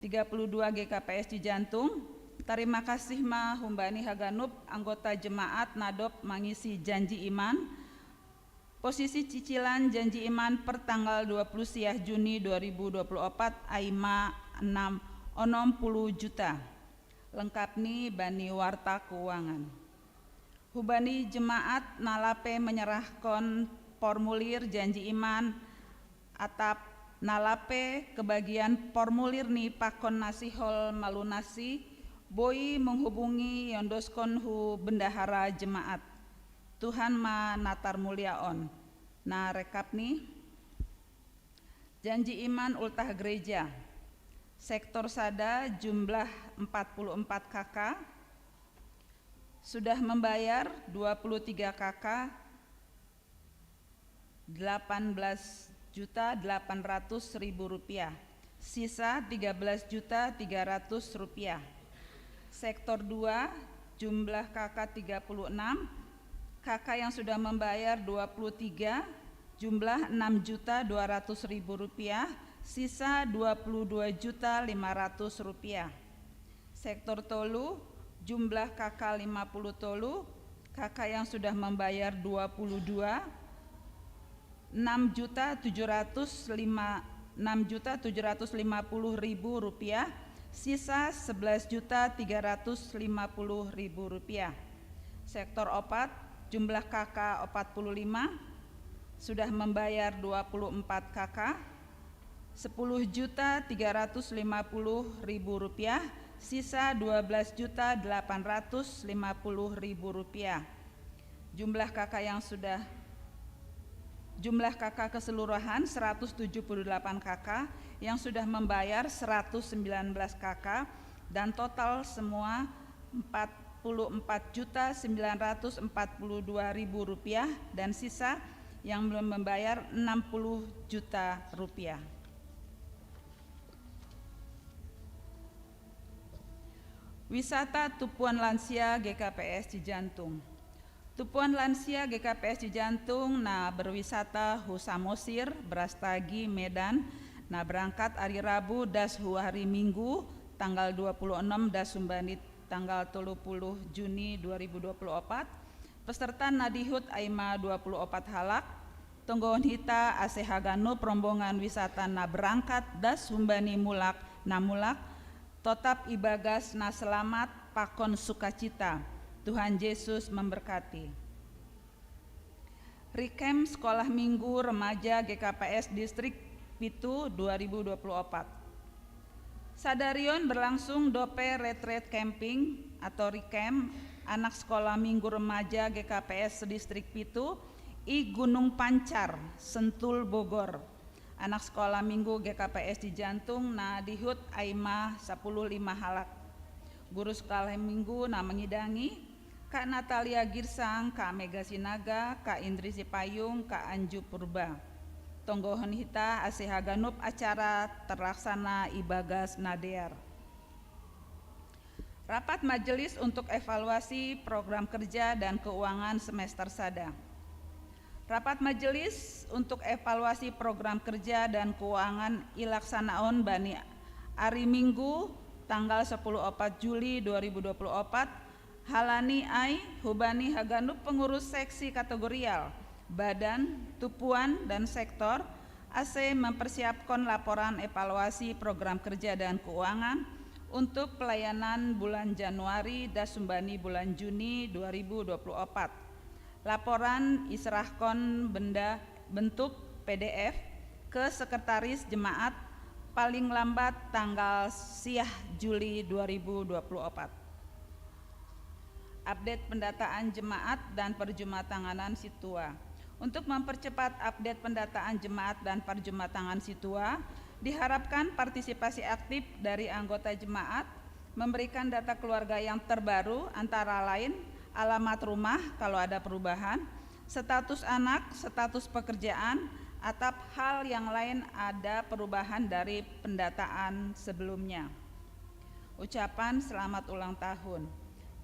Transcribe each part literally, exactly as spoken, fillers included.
tiga puluh dua G K P S Cijantung. Tarima kasih ma humbani haganup anggota jemaat nadop mangisi janji iman. Posisi cicilan janji iman per tanggal dua puluh siah Juni dua ribu dua puluh opat ai ma enam onom puluh juta. Lengkap ni bani warta keuangan. Humbani jemaat nalape menyerahkon formulir janji iman atap nalape kebagian formulir ni pakon nasihol malunasi, boi menghubungi yondoskon hu bendahara jemaat. Tuhan ma natarmuliaon. Na rekap ni, janji iman ultah gereja. Sektor sada jumlah empat puluh empat K K, sudah membayar dua puluh tiga K K, delapan belas juta delapan ratus ribu rupiah, sisa tiga belas juta tiga ratus rupiah. Sektor dua, jumlah K K tiga puluh enam, K K yang sudah membayar dua puluh tiga, jumlah enam juta dua ratus ribu rupiah, sisa dua puluh dua juta lima ratus rupiah. Sektor tolu, jumlah K K lima puluh tolu, K K yang sudah membayar dua puluh dua, enam juta tujuh ratus lima enam juta tujuh ratus lima puluh ribu rupiah, sisa sebelas juta tiga ratus lima puluh ribu rupiah. Sektor opat, jumlah K K empat puluh lima, sudah membayar dua puluh empat K K, sepuluh juta tiga ratus lima puluh ribu rupiah, sisa dua belas juta delapan ratus lima puluh ribu rupiah. Jumlah K K yang sudah jumlah K K keseluruhan seratus tujuh puluh delapan K K, yang sudah membayar seratus sembilan belas K K, dan total semua empat puluh empat juta sembilan ratus empat puluh dua ribu rupiah, dan sisa yang belum membayar enam puluh juta rupiah. Wisata Tupuan Lansia G K P S Cijantung. Tupuan Lansia G K P S Cijantung na berwisata hu Samosir, Brastagi, Medan, na berangkat ari Rabu das hu ari Minggu, tanggal dua puluh enam das humbani tanggal tolu puluh Juni dua ribu dua puluh opat. Peserta na dihut ai ma dua puluh opat halak. Tonggohon hita ase haganup rombongan wisata na berangkat das humbani mulak na mulak, totap ibagas na selamat pakon sukacita. Tuhan Yesus memberkati. Rikem Sekolah Minggu Remaja G K P S Distrik pitu dua ribu dua puluh opat. Sadarion berlangsung dope retreat camping atau rikem anak sekolah minggu remaja G K P S Distrik pitu i Gunung Pancar, Sentul, Bogor. Anak sekolah minggu G K P S Cijantung na dihut ai ma sepuluh lima halak. Guru sekolah minggu na mengidangi, Kak Natalia Girsang, Kak Mega Sinaga, Kak Indri Sipayung, Kak Anju Purba. Tonggohon hita ase haganup acara terlaksana ibagas na dear. Rapat Majelis untuk Evaluasi Program Kerja dan Keuangan Semester sada. Rapat Majelis untuk evaluasi program kerja dan keuangan ilaksanaon bani ari Minggu tanggal sepuluh opat Juli dua ribu dua puluh opat, halani ai hubani haganup pengurus seksi kategorial, badan, tupuan, dan sektor ase mempersiapkan laporan evaluasi program kerja dan keuangan untuk pelayanan bulan Januari das humbani bulan Juni dua ribu dua puluh opat. Laporan iserahkan benda bentuk P D F ke sekretaris jemaat paling lambat tanggal siah Juli dua ribu dua puluh opat. Update pendataan jemaat dan perjumatanganan situa. Untuk mempercepat update pendataan jemaat dan perjumatangan situa, diharapkan partisipasi aktif dari anggota jemaat, memberikan data keluarga yang terbaru, antara lain alamat rumah kalau ada perubahan, status anak, status pekerjaan, atap hal yang lain ada perubahan dari pendataan sebelumnya. Ucapan selamat ulang tahun.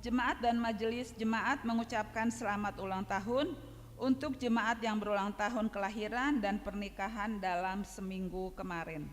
Jemaat dan majelis jemaat mengucapkan selamat ulang tahun untuk jemaat yang berulang tahun kelahiran dan pernikahan dalam seminggu kemarin.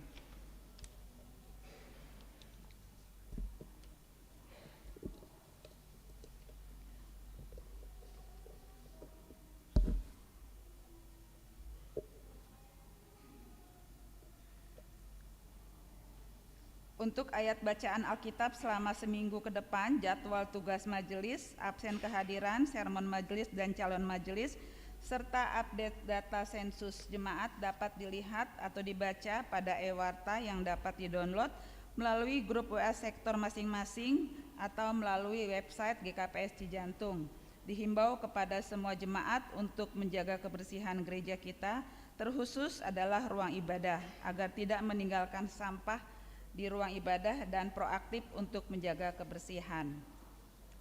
Untuk ayat bacaan Alkitab selama seminggu ke depan, jadwal tugas majelis, absen kehadiran, sermon majelis dan calon majelis, serta update data sensus jemaat dapat dilihat atau dibaca pada e-warta yang dapat didownload melalui grup W A sektor masing-masing atau melalui website G K P S Cijantung. Dihimbau kepada semua jemaat untuk menjaga kebersihan gereja kita, terkhusus adalah ruang ibadah, agar tidak meninggalkan sampah di ruang ibadah dan proaktif untuk menjaga kebersihan.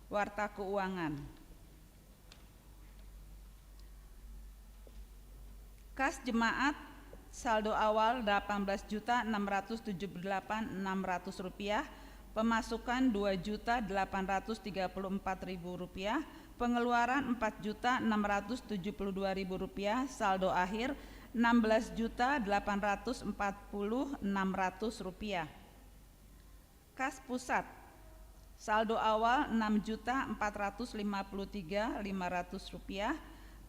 Warta keuangan. Kas jemaat, saldo awal delapan belas juta enam ratus tujuh puluh delapan enam ratus rupiah, pemasukan dua juta delapan ratus tiga puluh empat ribu rupiah, pengeluaran empat juta enam ratus tujuh puluh dua ribu rupiah, saldo akhir enam belas juta delapan ratus empat puluh enam ratus rupiah. Kas pusat, saldo awal enam juta empat ratus lima puluh tiga lima ratus rupiah,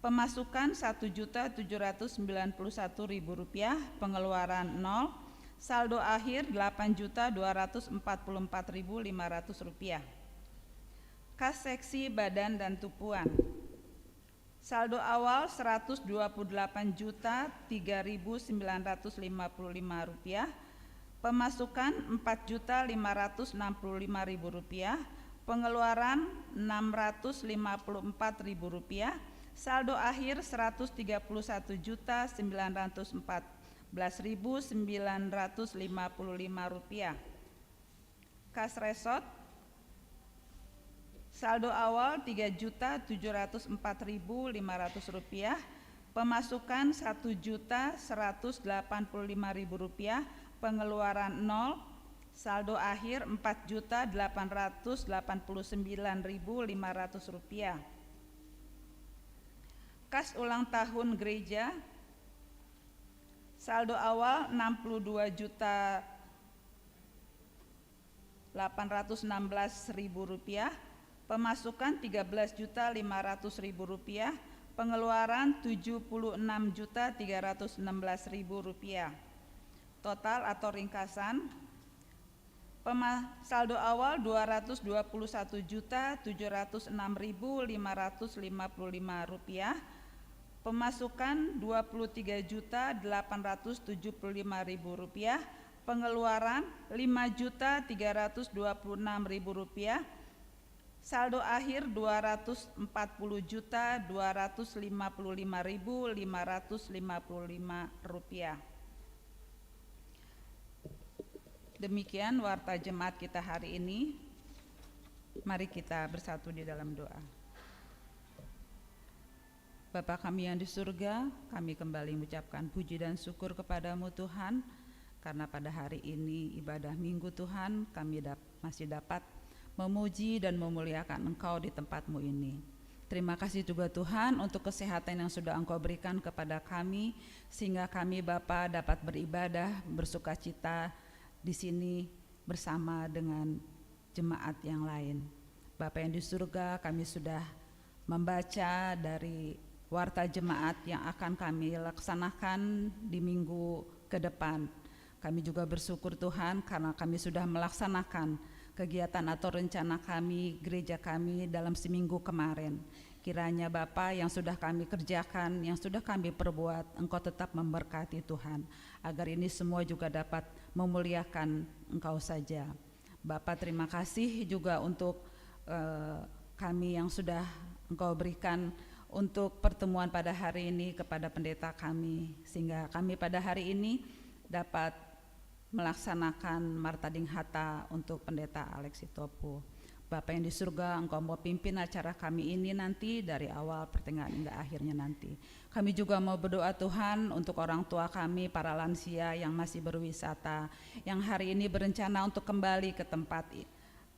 pemasukan satu juta tujuh ratus sembilan puluh satu ribu rupiah, pengeluaran nol, saldo akhir delapan juta dua ratus empat puluh empat ribu lima ratus rupiah. Kas seksi badan dan tupuan, saldo awal seratus dua puluh delapan juta tiga ribu sembilan ratus lima puluh lima rupiah, pemasukan empat juta lima ratus enam puluh lima ribu rupiah, pengeluaran enam ratus lima puluh empat ribu rupiah, saldo akhir seratus tiga puluh satu juta sembilan ratus empat belas ribu sembilan ratus lima puluh lima rupiah. Kas resort, saldo awal tiga juta tujuh ratus empat ribu lima ratus rupiah, pemasukan satu juta seratus delapan puluh lima ribu rupiah, pengeluaran nol, saldo akhir empat juta delapan ratus delapan puluh sembilan ribu lima ratus rupiah. Kas ulang tahun gereja, saldo awal enam puluh dua juta delapan ratus enam belas ribu rupiah, pemasukan tiga belas juta lima ratus ribu rupiah, pengeluaran tujuh puluh enam juta tiga ratus enam belas ribu rupiah. Total atau ringkasan, pema-, saldo awal dua ratus dua puluh satu juta tujuh ratus enam ribu lima ratus lima puluh lima rupiah, pemasukan dua puluh tiga juta delapan ratus tujuh puluh lima ribu rupiah, pengeluaran lima juta tiga ratus dua puluh enam ribu rupiah, saldo akhir dua ratus empat puluh juta dua ratus lima puluh lima ribu lima ratus lima puluh lima rupiah. Demikian warta jemaat kita hari ini. Mari kita bersatu di dalam doa. Bapa kami yang di surga, kami kembali mengucapkan puji dan syukur kepada-Mu Tuhan, karena pada hari ini ibadah minggu Tuhan, kami dap-, masih dapat memuji dan memuliakan Engkau di tempat-Mu ini. Terima kasih juga Tuhan untuk kesehatan yang sudah Engkau berikan kepada kami, sehingga kami Bapa dapat beribadah, bersukacita di sini bersama dengan jemaat yang lain. Bapa yang di surga, kami sudah membaca dari warta jemaat yang akan kami laksanakan di minggu ke depan. Kami juga bersyukur Tuhan karena kami sudah melaksanakan kegiatan atau rencana kami, gereja kami dalam seminggu kemarin. Kiranya Bapa yang sudah kami kerjakan, yang sudah kami perbuat, Engkau tetap memberkati Tuhan, agar ini semua juga dapat memuliakan Engkau saja. Bapa, terima kasih juga untuk, eh, kami yang sudah Engkau berikan untuk pertemuan pada hari ini kepada pendeta kami, sehingga kami pada hari ini dapat melaksanakan Marta Dinghata untuk Pendeta Alex Sitopu. Bapa yang di surga, Engkau mau pimpin acara kami ini nanti dari awal, pertengahan, hingga akhirnya nanti. Kami juga mau berdoa Tuhan untuk orang tua kami, para lansia yang masih berwisata, yang hari ini berencana untuk kembali ke tempat i-,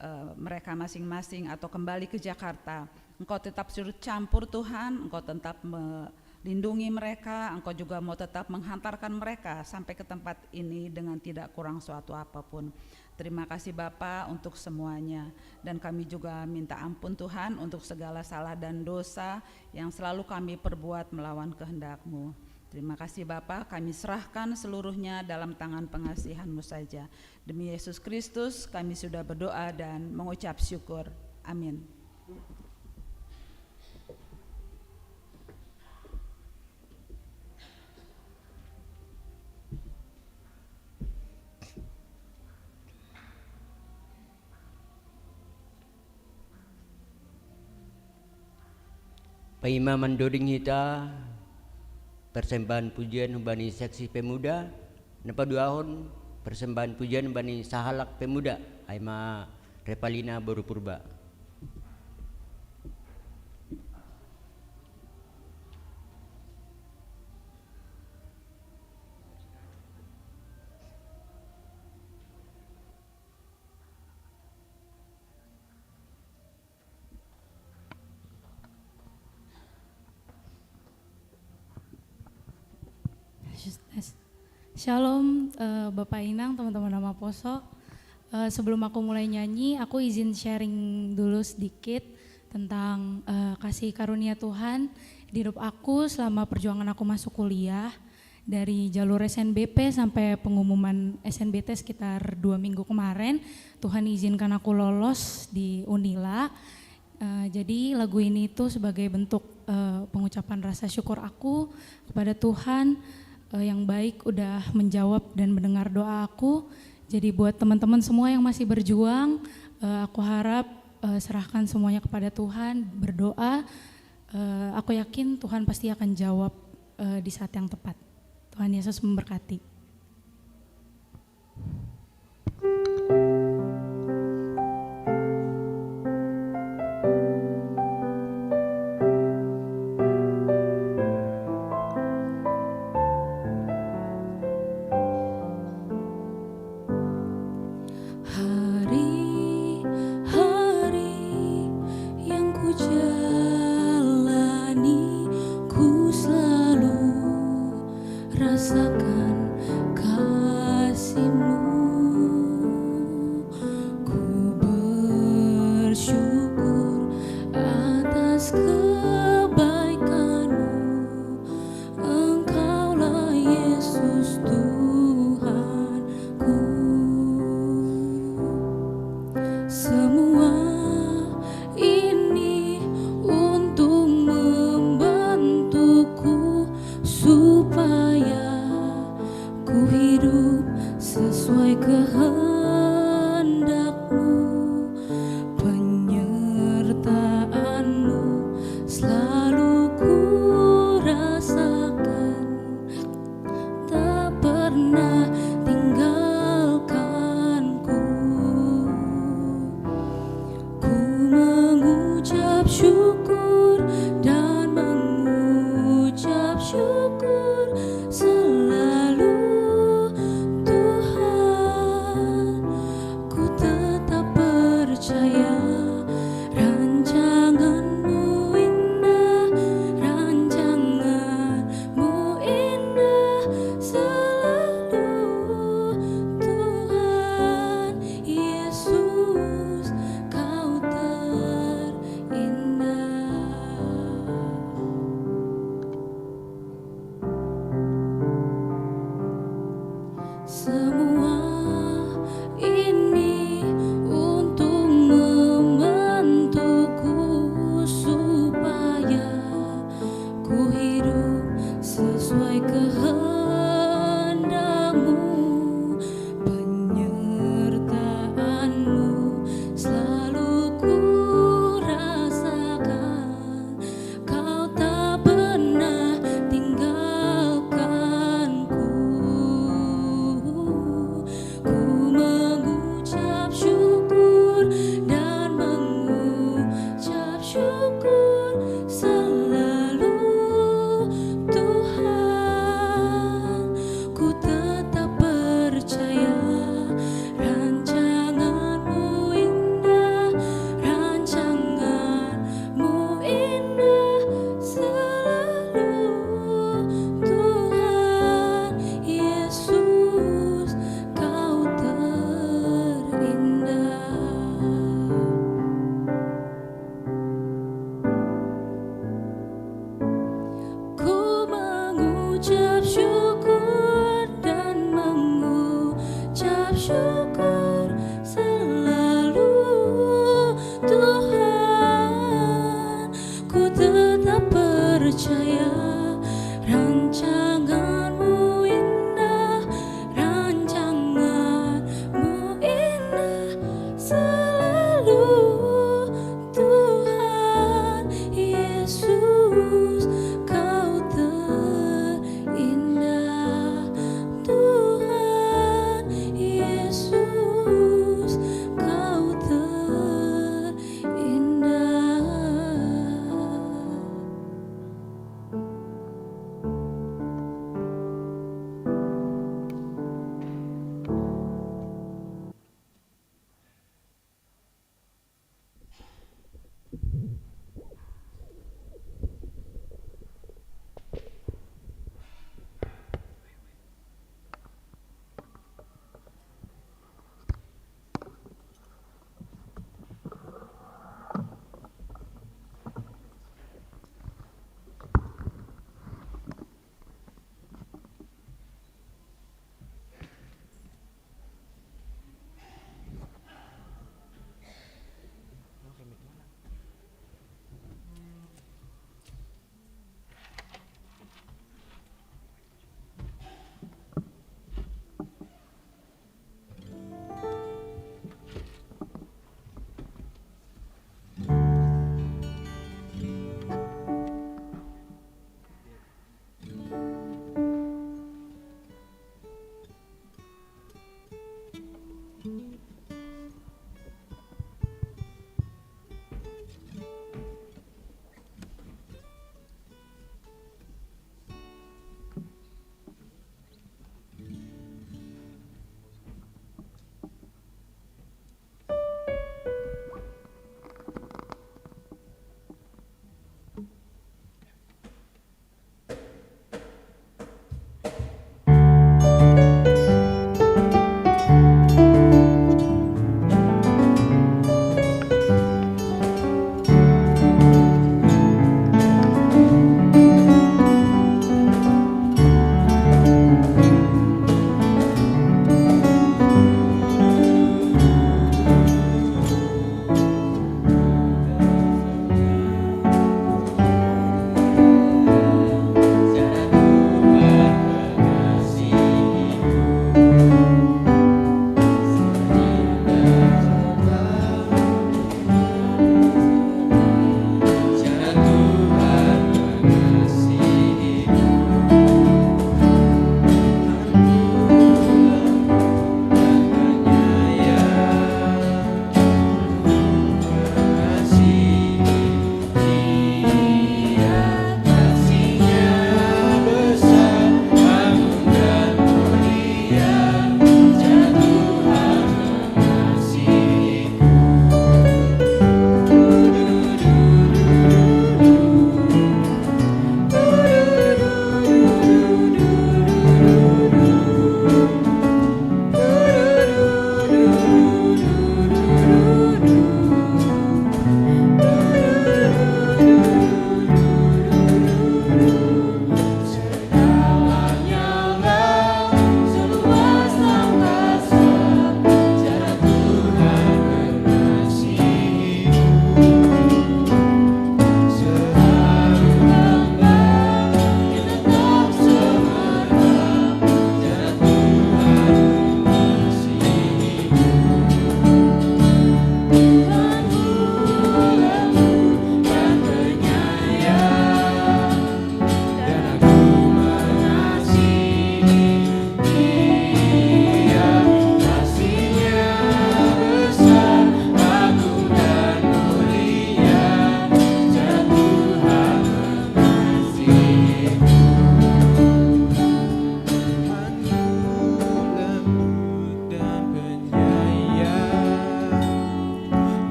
eh, mereka masing-masing atau kembali ke Jakarta. Engkau tetap turut campur Tuhan, Engkau tetap melindungi mereka, Engkau juga mau tetap menghantarkan mereka sampai ke tempat ini dengan tidak kurang suatu apapun. Terima kasih Bapa untuk semuanya. Dan kami juga minta ampun Tuhan untuk segala salah dan dosa yang selalu kami perbuat melawan kehendak-Mu. Terima kasih Bapa, kami serahkan seluruhnya dalam tangan pengasihan-Mu saja. Demi Yesus Kristus kami sudah berdoa dan mengucap syukur. Amin. Paima mandoring hita persembahan pujian humbani seksi pemuda, napaduahon persembahan pujian humbani sahalak pemuda, ai ma Repalina boru Purba. Shalom, uh, Bapak Inang, teman-teman Nama Poso. Uh, sebelum aku mulai nyanyi, aku izin sharing dulu sedikit tentang uh, kasih karunia Tuhan di hidup aku selama perjuangan aku masuk kuliah, dari jalur S N B P sampai pengumuman S N B T sekitar dua minggu kemarin. Tuhan izinkan aku lolos di Unila. Uh, jadi lagu ini itu sebagai bentuk uh, pengucapan rasa syukur aku kepada Tuhan uh, yang baik udah menjawab dan mendengar doa aku. Jadi buat teman-teman semua yang masih berjuang, uh, aku harap uh, serahkan semuanya kepada Tuhan, berdoa. Uh, aku yakin Tuhan pasti akan jawab uh, di saat yang tepat. Tuhan Yesus memberkati.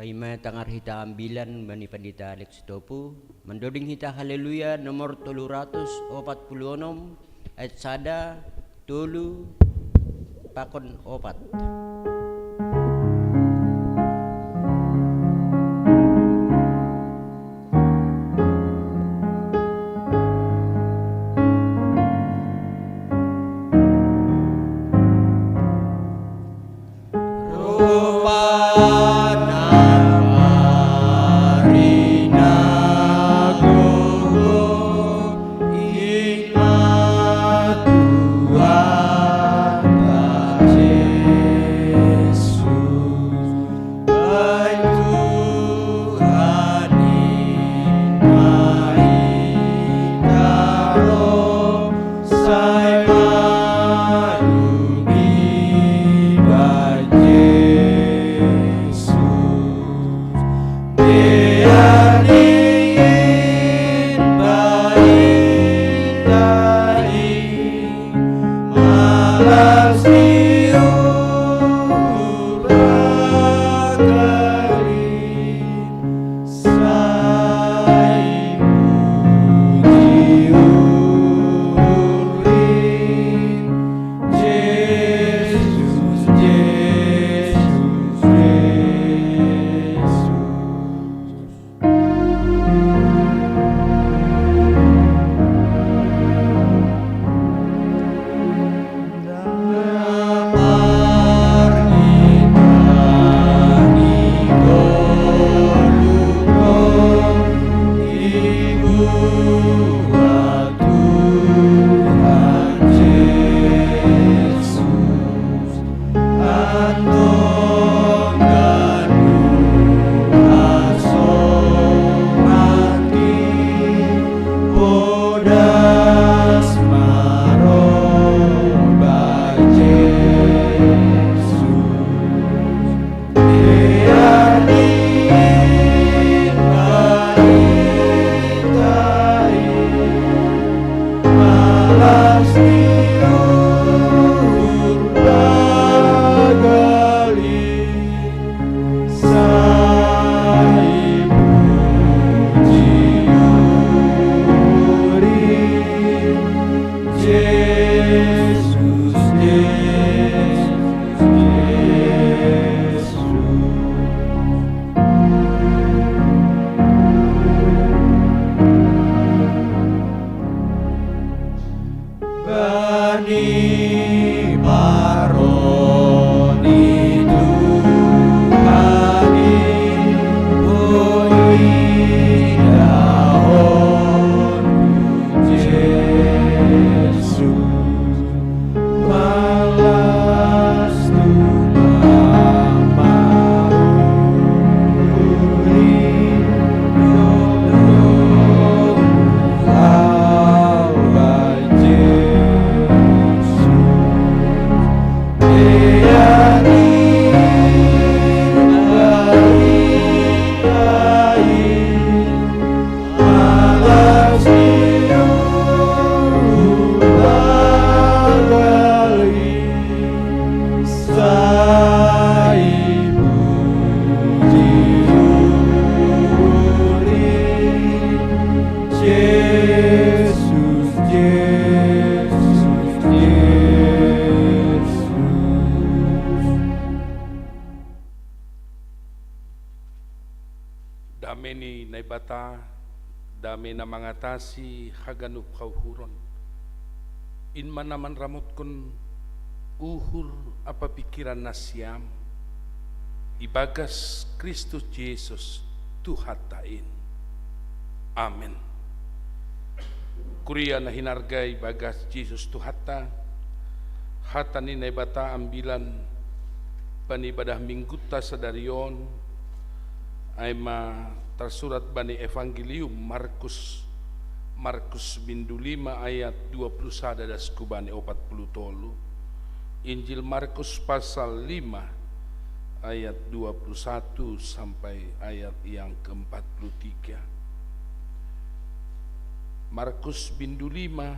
Paima tangar hita ambilan bani Pandita Alex Sitopu, mandoding hita Haleluya nomor tolu ratus opat puluh onom, ayat sada, tolu, pakon opat. Dame ni Naibata, dame na mangatasi haganup kauhuron, in ma na manramotkon uhur ampa pikiran nasiam ibagas Kristus Jesus Tuhanta in. Amen. Kuria na hinarga ibagas Jesus Tuhanta, hata ni Naibata ambilan bani ibadah Minggunta sadari on, ai ma tarsurat bani Evangelium Markus, Markus bindu lima ayat dua puluh sada das hu bani opat puluh tolu, Injil Markus pasal lima ayat dua puluh satu sampai ayat yang keempat puluh tiga. Markus bindu lima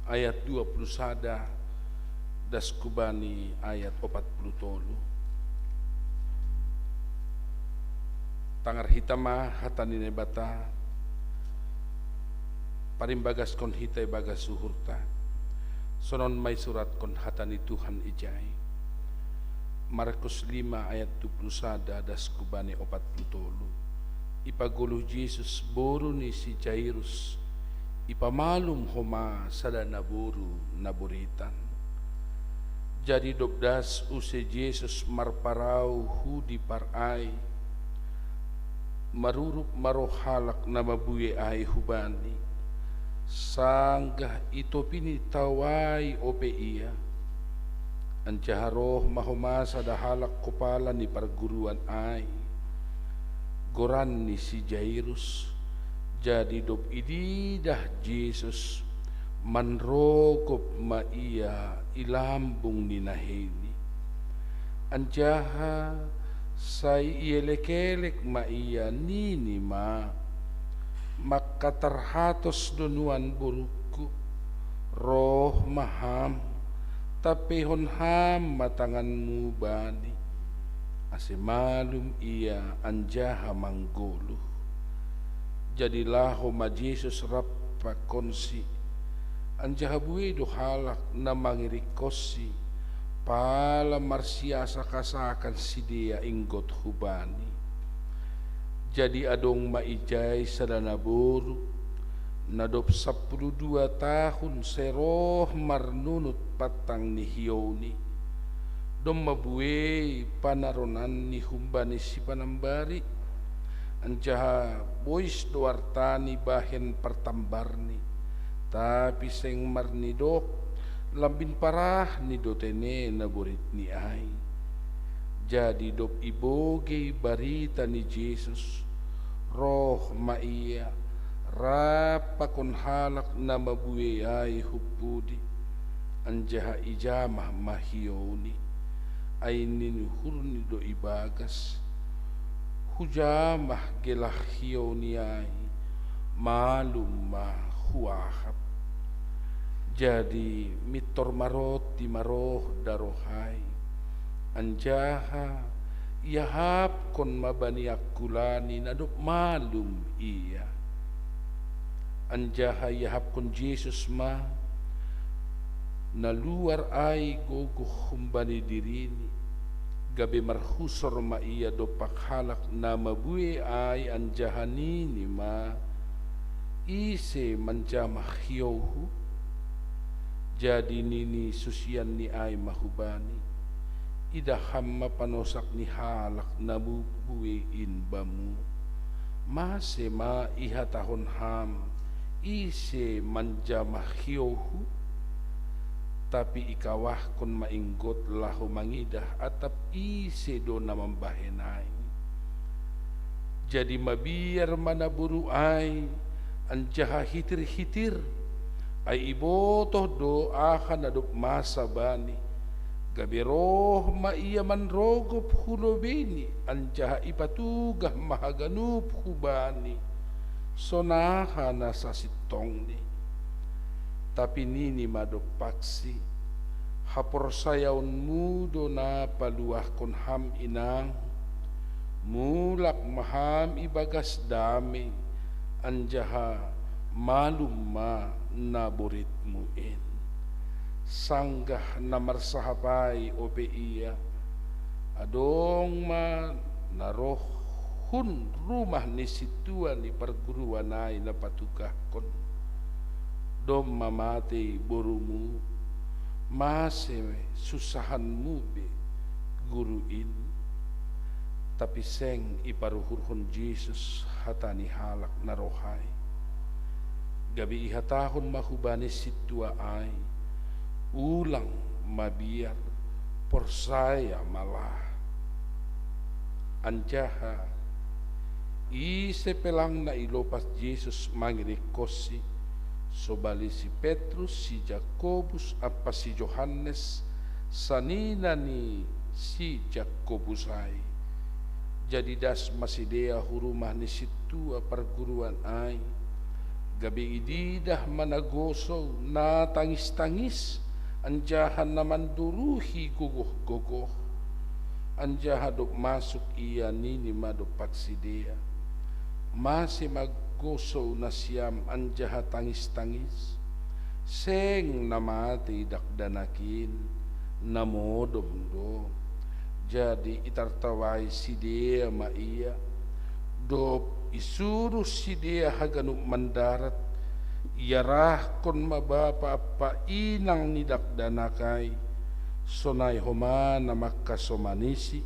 ayat dua puluh sada das hu bani ayat opat puluh tolu. Tangar hita ma hata ni Naibata, parimbagaskon hita ibagas uhurta. Sonon ma isuratkon hata ni Tuhan ijai. Markus lima ayat dua puluh sada das hubani opat puluh tolu. Ipagoluh Jesus boru ni si Jairus, ipamalum homa sada naboru na boritan. Jadi dob das use Jesus marparau hu dipar ai, marurup ma roh halak na mabue ai hu Bani, sanggah itopi ni tau ai ope Ia. Anjaha roh ma homa sada halak kopala ni parguruan ai, goran ni si Jairus. Jadi dob ididah Jesus, manrogop ma ia i lambung ni naheini. Anjaha sai ielek-elek ma ia, nini ma, "Mangkatarhatos do nuan borungku, roh ma Ham, tampeihon Ham ma tanganMu bani, ase malum ia anjaha manggoluh." Jadi laho ma Jesus rap pakonsi, anjaha buei do halak na mangiringkonsi, pala marsiasak-asakan sidea inggot hu Bani. Jadi adong ma ijai sada naboru, na dob sampulu dua tahun sai roh marnunut pantang ni hiouni, domma buei panaronanni humbani sipanambari, anjaha bois do artani bahen partambarni, tapi seng marnidok, lambin parahni do tene naboritni ai. Jadi dob ibogei barita ni Jesus, roh ma ia, rap pakon halak na mabue ai hu pudi, anjaha ijamah ma hiouni. Ai ninuhurni do ibagas, "Hujamah gelah hiouni ai, malum ma huahap." Jadi mintor ma roti ma roh daroh ai, anjaha iahapkon ma bani angkulani na dob malum ia. Anjaha iahapkon Jesus ma na luar ai gogoh humbani dirini, gabe marhusor ma ia dompak halak na mabue ai anjaha nini ma, "Ise manjamah hiouhu?" Jadi nini susianni ai ma hu Bani, "Idah Ham ma panosak ni halak na mabue in Bamu. Mase ma ihatahon Ham, 'Ise manjamah hiouhu'? Tapi ikawahkon ma inggot laho mangidah atap ise do na mambahen ai." Jadi mabiar ma naboru ai, anjaha hitir-hitir, ai ibotoh do aha na dob masa bani. Gabe roh ma ia manrogop hu lobeini, anjaha ipatugah ma haganup hu Bani, sonaha na sasintongni. Tapi nini ma dompaksi, "Haporsayaonmu do na paluahkon Ham, Inang. Mulak ma Ham ibagas dame, anjaha malum ma naboritmu in." Sanggah na marsahap ai ope ia, adong ma na roh hun rumah ni sintua ni parguruan ai na patugahkon, "Domma matei borumu, mase susahanmu be guru in?" Tapi seng iparuhurhon Jesus hata ni halak na roh ai. Gabe ihatahon ma hubani sintua ai, "Ulang mabiar, porsaya ma lah." Anjaha ise pe lang na ilopas Jesus mangiringkonsi, sobali si Petrus, si Jakobus ampa si Johannes, sanina ni si Jakobus ai. Jadi das ma sidea hu rumah ni sintua parguruan ai, gabe ididah ma na gosou, na tangis-tangis, anjaha na manduruhi gogoh-gogoh. Anjaha dob masuk ia, nini ma dompak sidea: Mase ma gosouna siam anjaha tangis-tangis? Seng na mate i dakdanak in, na modom do. Jadi itartawai sidea ma ia, dob isuruh sidea haganup mandarat, iarahkon ma bapa ampa inang ni dakdanak ai, sonai homa na mangkasomani si.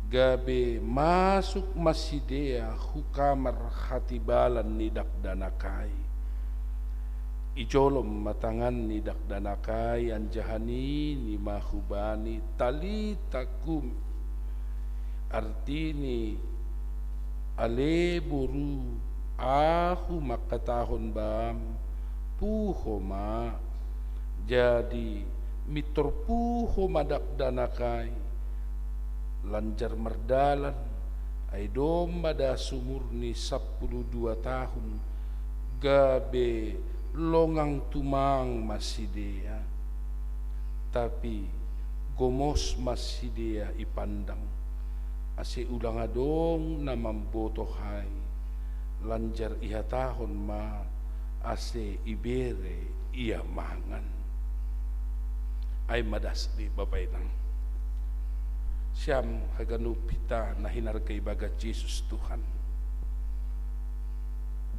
Gabe masuk ma sidea hu kamar hatibalan ni dakdanak ai. Ijolom ma tangan ni dakdanak ai anjaha nini ma hubani: Talita kumi. Artini: Ale boru, ahu mangkatahon bam, puho ma. Jadi mintor puho ma dakdanak ai, lanjar mardalan, ai domma das umurni sampulu dua tahun, gabe longang tumang ma sidea. Tapi gomos ma sidea ipandang, ase ulang adong na mambotoh ai, lanjar ihatahon ma ase ibere ia mangan. Ai ma das ni Bapa inang. Siam haganup hita na hinarga ibagas Jesus Tuhan.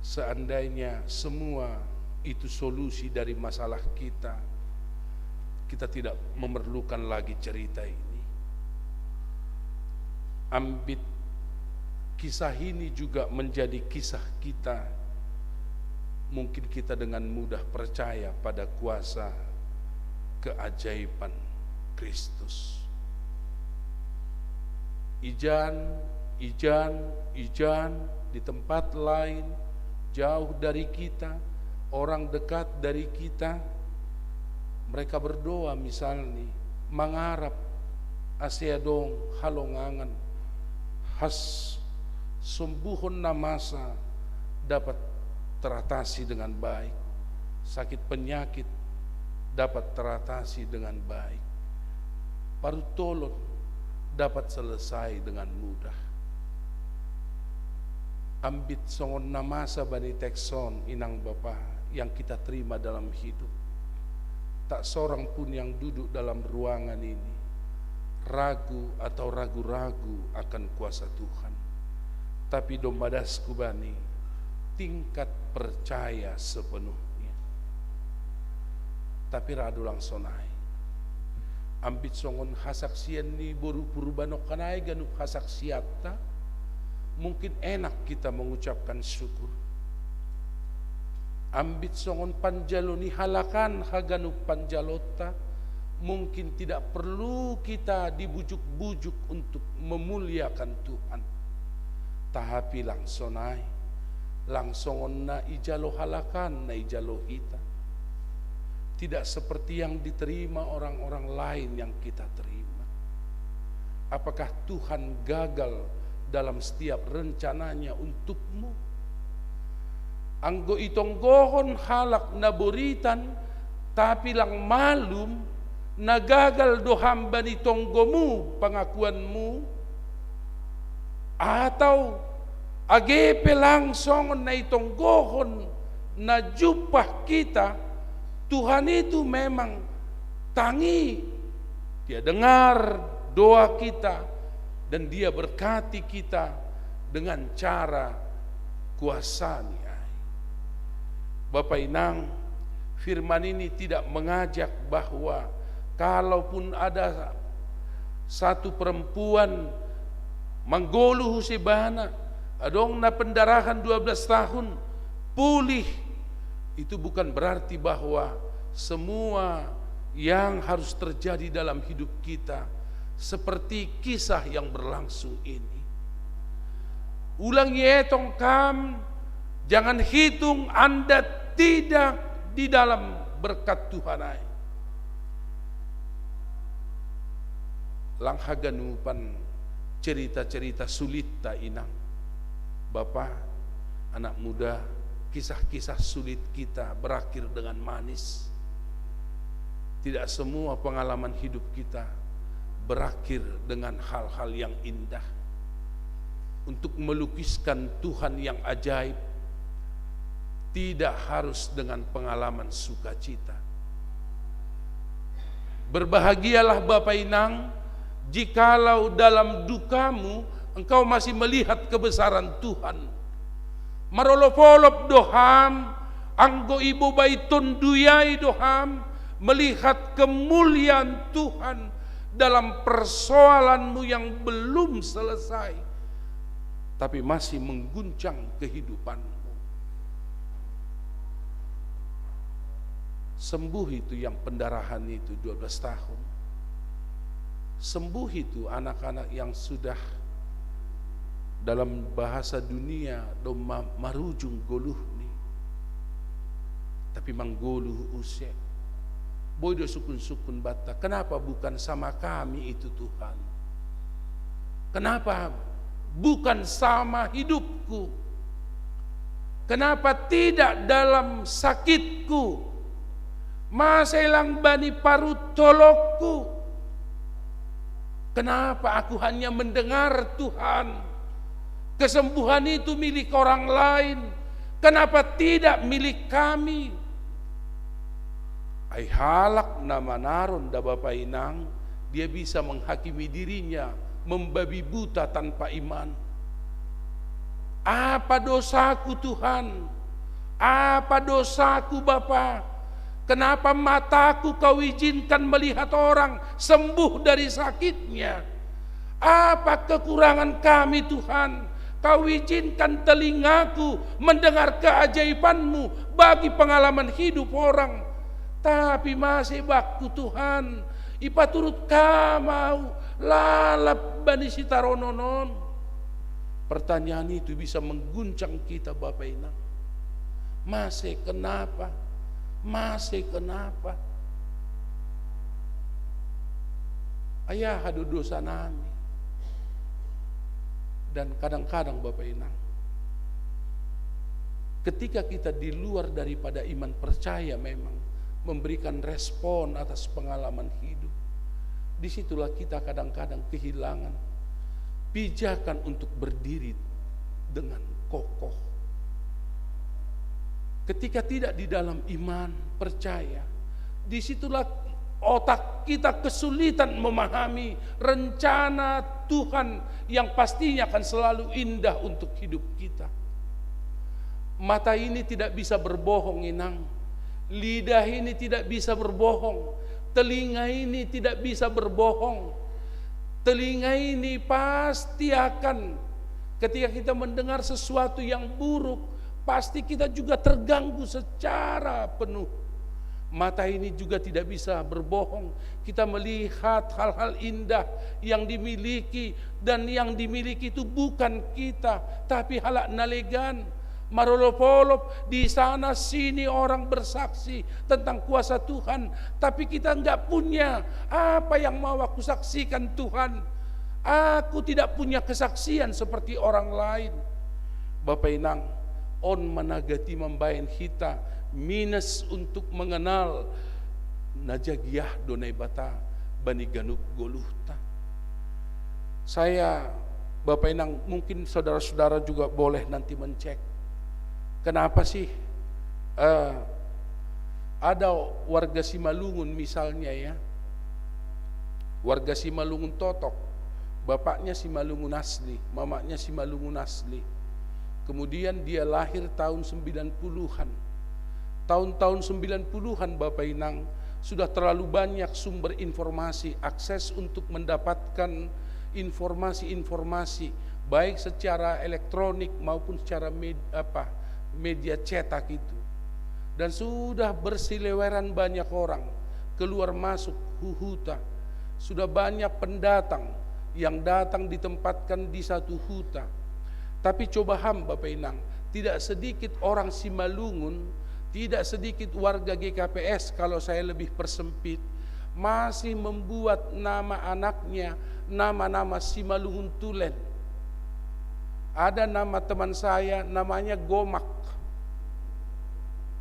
Seandainya semua itu solusi dari masalah kita, kita tidak memerlukan lagi cerita ini. Ambit kisah ini juga menjadi kisah kita, mungkin kita dengan mudah percaya pada kuasa keajaiban Kristus. Ijan, ijan, ijan, di tempat lain, jauh dari kita, orang dekat dari kita, mereka berdoa misalnya, mangarap ase adong halongangan, hasombuhon na masa dapat teratasi dengan baik, sakit penyakit dapat teratasi dengan baik, parutolon dapat selesai dengan mudah. Ambit songon na masa bani teks on, inang bapa, yang kita terima dalam hidup, tak seorang pun yang duduk dalam ruangan ini ragu atau ragu-ragu akan kuasa Tuhan. Tapi domma das hubani, tingkat percaya sepenuhnya. Tapi radu lang sonai. Ambit songon hasaksian ni boru Purba nangkin ai ganup hasaksianta, mungkin enak kita mengucapkan syukur. Ambit songon panjalo ni halak an haganup panjalonta, mungkin tidak perlu kita dibujuk-bujuk untuk memuliakan Tuhan. Tapi lang sonai, lang songon na ijalo halak an na ijalo hita. Tidak seperti yang diterima orang-orang lain yang kita terima. Apakah Tuhan gagal dalam setiap rencananya untukmu? Anggo itonggohon halak na boritan, tapi lang malum, na gagal do ham bani tonggomu pangakuanmu? Atau age pe lang songon na itonggohon na jumpah kita, Tuhan itu memang tangi, Dia dengar doa kita, dan Dia berkati kita dengan cara kuasa-Ni ai. Bapa inang, firman ini tidak mengajak bahwa kalaupun ada satu perempuan manggoluh hu ibana, adong na pendarahan dua belas tahun, pulih, itu bukan berarti bahwa semua yang harus terjadi dalam hidup kita seperti kisah yang berlangsung ini. Ulang ietong kam, jangan hitung Anda tidak di dalam berkat Tuhan ai. Lang haganupan cerita-cerita sulitta, inang, bapa, anak muda, kisah-kisah sulit kita berakhir dengan manis. Tidak semua pengalaman hidup kita berakhir dengan hal-hal yang indah. Untuk melukiskan Tuhan yang ajaib tidak harus dengan pengalaman sukacita. Berbahagialah Bapa Inang, jikalau dalam dukamu engkau masih melihat kebesaran Tuhan. Marolop-olop do ham, anggo ibobai tonduyai do ham, melihat kemuliaan Tuhan dalam persoalanmu yang belum selesai, tapi masih mengguncang kehidupanmu. Sembuh itu yang pendarahan itu dua belas tahun. Sembuh itu anak-anak yang sudah, dalam bahasa dunia, do ma-, marujung goluhni. Tapi manggoluh use. Boi do sukun-sukun banta, kenapa bukan sama kami itu, Tuhan? Kenapa bukan sama hidupku? Kenapa tidak dalam sakitku? Masa lang bani parut tolokku? Kenapa aku hanya mendengar, Tuhan, kesembuhan itu milik orang lain? Kenapa tidak milik kami? Ai halak na manaron da Bapa Inang, dia bisa menghakimi dirinya, membabi buta tanpa iman. Apa dosaku, Tuhan? Apa dosaku, Bapa? Kenapa mataku kau izinkan melihat orang sembuh dari sakitnya? Apa kekurangan kami, Tuhan? Kau izinkan telingaku mendengar keajaibanmu bagi pengalaman hidup orang. Tapi masih bakku, Tuhan, ipaturut kamau lalap bani sitaronon on. Pertanyaan itu bisa mengguncang kita, Bapa Inang. Masih kenapa? Masih kenapa? Ai aha do dosa nami? Dan kadang-kadang, Bapa Inang, ketika kita di luar daripada iman percaya memang memberikan respon atas pengalaman hidup, disitulah kita kadang-kadang kehilangan pijakan untuk berdiri dengan kokoh. Ketika tidak di dalam iman percaya, disitulah otak kita kesulitan memahami rencana Tuhan yang pastinya akan selalu indah untuk hidup kita. Mata ini tidak bisa berbohong, Inang. Lidah ini tidak bisa berbohong. Telinga ini tidak bisa berbohong. Telinga ini pasti akan, ketika kita mendengar sesuatu yang buruk, pasti kita juga terganggu secara penuh. Mata ini juga tidak bisa berbohong. Kita melihat hal-hal indah yang dimiliki, dan yang dimiliki itu bukan kita, tapi halak na legan. Marolop-olop di sana sini orang bersaksi tentang kuasa Tuhan, tapi kita nggak punya apa yang mau aku saksikan, Tuhan. Aku tidak punya kesaksian seperti orang lain. Bapa Inang, on ma na gati mambahen hita minus untuk mengenal na jagiah do Naibata bani ganup goluhta. Saya, Bapa Inang, mungkin saudara-saudara juga boleh nanti mencek. Kenapa sih, eh, ada warga Simalungun misalnya, ya, warga Simalungun Totok, bapaknya Simalungun asli, mamanya Simalungun asli. Kemudian dia lahir tahun sembilan puluhan. Tahun-tahun sembilan puluhan, Bapa Inang, sudah terlalu banyak sumber informasi, akses untuk mendapatkan informasi-informasi, baik secara elektronik maupun secara med-, apa, media cetak itu. Dan sudah bersiliweran banyak orang keluar masuk huhuta. Sudah banyak pendatang yang datang ditempatkan di satu huta. Tapi coba ham, Bapa Inang, tidak sedikit orang Simalungun, tidak sedikit warga G K P S, kalau saya lebih persempit, masih membuat nama anaknya nama-nama Simalungun tulen. Ada nama teman saya, namanya Gomak.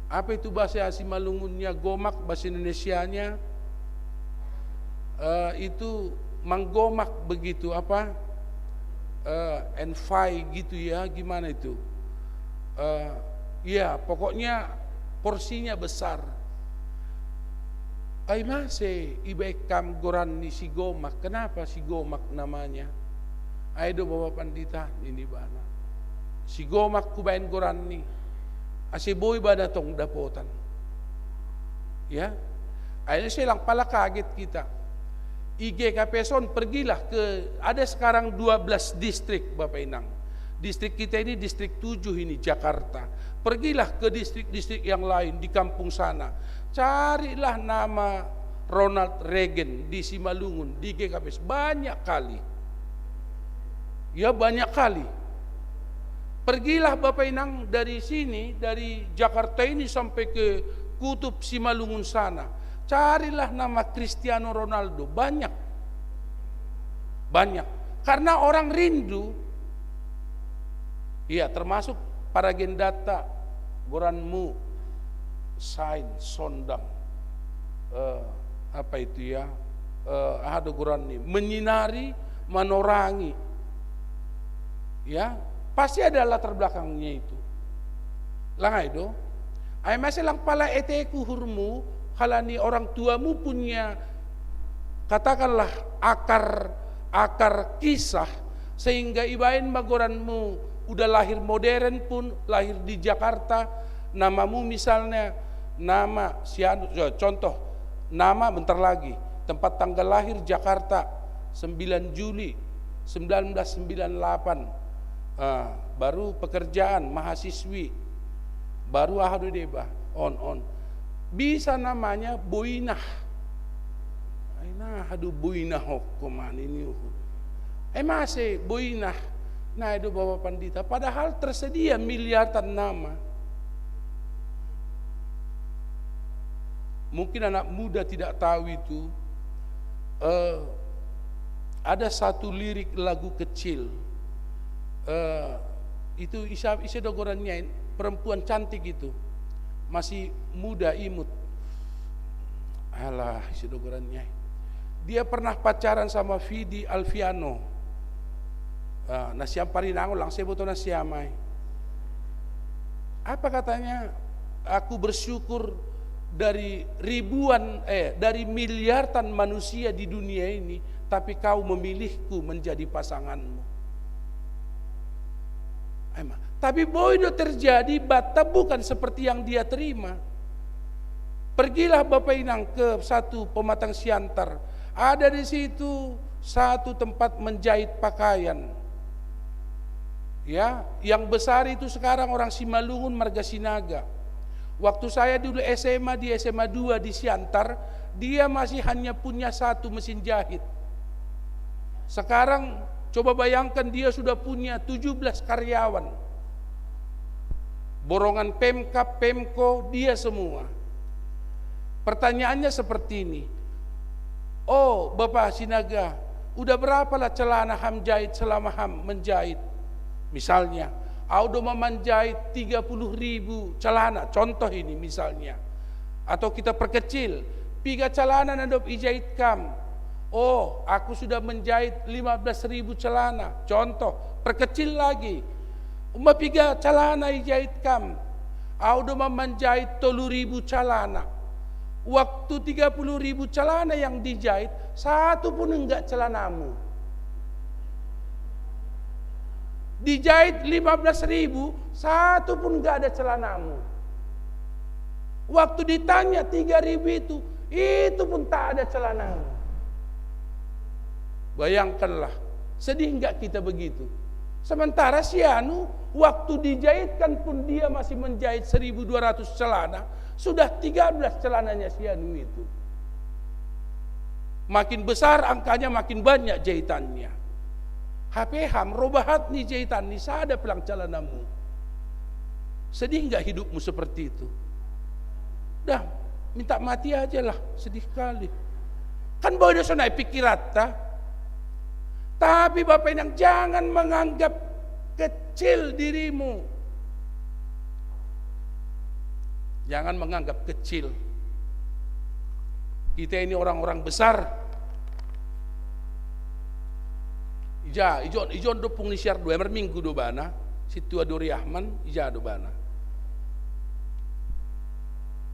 Apa itu bahasa Simalungunnya Gomak, bahasa Indonesianya? Eh, itu manggomak begitu apa, eh, envy gitu ya, gimana itu? Eh, ya, pokoknya porsinya besar. Ai mase ibae kam goran ni si gomak. Kenapa si gomak namanya? Ai do Bapak Pandita, ini bana. Si gomak kubaen goran ni. Ase boi bana tong dapotan. Ya. Akhirnya saya lang pala kaget kita. I G K P S on, pergilah ke, ada sekarang dua belas distrik, Bapak Inang. Distrik kita ini distrik tujuh ini, Jakarta. Pergilah ke distrik-distrik yang lain di kampung sana. Carilah nama Ronald Reagan di Simalungun, di I G K P S. Banyak kali. Ya, banyak kali. Pergilah Bapak Inang dari sini, dari Jakarta ini sampai ke Kutub Simalungun sana. Carilah nama Cristiano Ronaldo. Banyak. Banyak. Karena orang rindu, iya, termasuk para gendata, goranmu, sain, sondang, eh, apa itu ya, eh, ada goran ni, menyinari, manorangi. Ya, pasti ada latar belakangnya itu. Langai do. Ai mase lang pala eteku uhurmu, halani orang tuamu punya, katakanlah, akar, akar kisah, sehingga ibaen ma goranmu udah lahir modern pun, lahir di Jakarta, namamu misalnya, nama si anu, ya, contoh, nama bentar lagi, tempat tanggal lahir Jakarta, sembilan Juli sembilan belas sembilan delapan. Ah, baru pekerjaan mahasiswi. Baru aha do deba, on, on. Bisa namanya Boinah. Ai nah, aduh, Boinah hokko man ini, uhu. Ai mase Boinah. Nah, itu Bapak Pandita. Padahal tersedia miliaran nama. Mungkin anak muda tidak tahu itu. Eh, ada satu lirik lagu kecil. Eh, itu isa, isa do gorannya, perempuan cantik itu. Masih muda, imut. Alah, isa do gorannya. Dia pernah pacaran sama Vidi Alfiano. Ah, na siam parinangon, lang sebo to na siam ai. Apa katanya? "Aku bersyukur dari ribuan, eh, dari miliaran manusia di dunia ini, tapi kau memilihku menjadi pasanganmu." Ai ma. Tapi boi do terjadi, bata bukan seperti yang dia terima. Pergilah Bapak Inang ke satu pematang Siantar. Ada di situ satu tempat menjahit pakaian. Ya, yang besar itu sekarang orang Simalungun, marga Sinaga. Waktu saya dulu S M A, di S M A dua di Siantar, dia masih hanya punya satu mesin jahit. Sekarang coba bayangkan, dia sudah punya tujuh belas karyawan. Borongan Pemkab, Pemko, dia semua. Pertanyaannya seperti ini. "Oh, Bapak Sinaga, udah berapa lah celana ham jahit selama ham menjahit?" Misalnya, "Au do ma manjahit tiga puluh ribu celana," contoh ini misalnya. Atau kita perkecil, "Piga celana na dob ijahit kam?" "Oh, aku sudah menjahit lima belas ribu celana," contoh, perkecil lagi. "Ma piga celana ijahit kam?" "Au do ma manjahit tolu ribu celana." Waktu tiga puluh ribu celana yang dijahit, satu pun enggak celanamu. Dijahit lima belas ribu, satu pun enggak ada celanamu. Waktu ditanya tiga ribu itu, itu pun tak ada celanamu. Bayangkanlah, sedih enggak kita begitu? Sementara si anu, waktu dijahitkan pun dia masih menjahit seribu dua ratus celana, sudah tiga belas celananya si anu itu. Makin besar angkanya, makin banyak jahitannya. Hape ham, robahat ni jahitan ni, sada pe lang celanamu. Sedih enggak hidupmu seperti itu? Dah, minta mati aja lah, sedih kali. Kan boi do sonai pikiranta. Tapi Bapak Inang, jangan menganggap kecil dirimu. Jangan menganggap kecil. Kita ini orang-orang besar. Ja, ijon, ijon do pung ni siar do, emer minggu do bana, situa do riahman, ija do bana.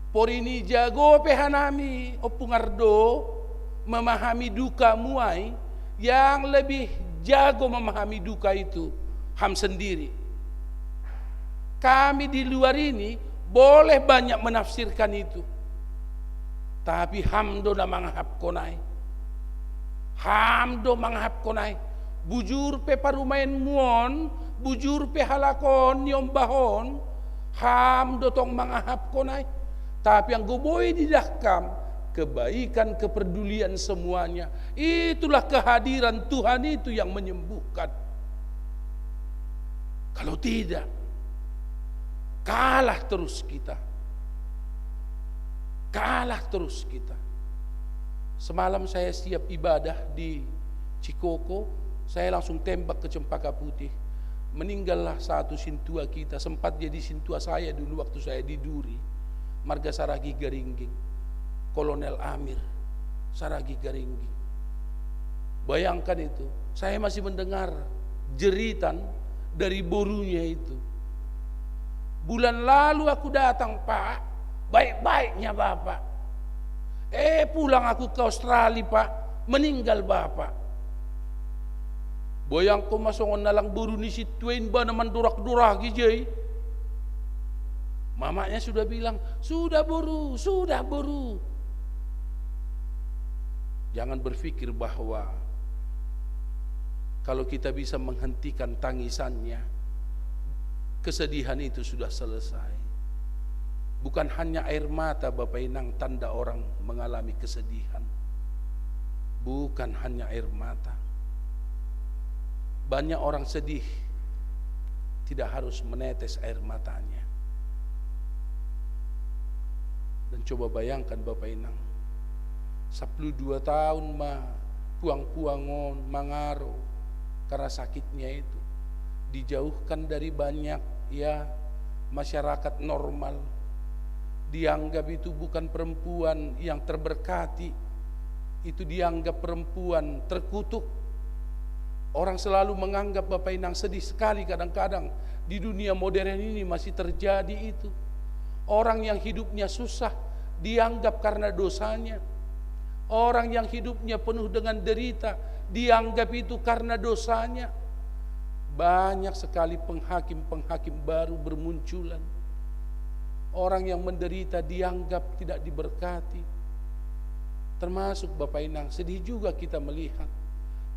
Porini jago pe hanami, o pungardo, memahami duka muai, yang lebih jago memahami duka itu, ham sendiri. Kami di luar ini boleh banyak menafsirkan itu. Tapi ham do na mangahapkon ai. Ham do mangahapkon ai. Bujur pe parumaenmu on, bujur pe halak on niombahon, ham do tong mangahapkon ai. Tapi anggo boi didah kam, kebaikan, kepedulian semuanya, itulah kehadiran Tuhan itu yang menyembuhkan. Kalau tidak, kalah terus kita. Kalah terus kita. Semalam saya siap ibadah di Cikoko, saya langsung tembak ke Cempaka Putih. Meninggallah satu sintua kita, sempat jadi sintua saya dulu waktu saya di Duri, marga Saragih Garingging, Kolonel Amir Saragih Garingging. Bayangkan itu, saya masih mendengar jeritan dari borunya itu. "Bulan lalu aku datang, Pak, baik-baiknya Bapak. Eh, pulang aku ke Australia, Pak, meninggal Bapak." Bayangkon ma songon nalang boru ni sintua i, bana mandorak-doraki jei. Mamanya sudah bilang, "Sudah boru, sudah boru." Jangan berpikir bahwa kalau kita bisa menghentikan tangisannya, kesedihan itu sudah selesai. Bukan hanya air mata, Bapak Inang, tanda orang mengalami kesedihan. Bukan hanya air mata. Banyak orang sedih, tidak harus menetes air matanya. Dan coba bayangkan, Bapak Inang, sappulu dua tahun ma puang-puang on mangaro karena sakitnya itu. Dijauhkan dari banyak, ya, masyarakat normal. Dianggap itu bukan perempuan yang terberkati. Itu dianggap perempuan terkutuk. Orang selalu menganggap, Bapak Inang, sedih sekali kadang-kadang. Di dunia modern ini masih terjadi itu. Orang yang hidupnya susah dianggap karena dosanya. Orang yang hidupnya penuh dengan derita dianggap itu karena dosanya. Banyak sekali penghakim-penghakim baru bermunculan. Orang yang menderita dianggap tidak diberkati. Termasuk, Bapak Inang, sedih juga kita melihat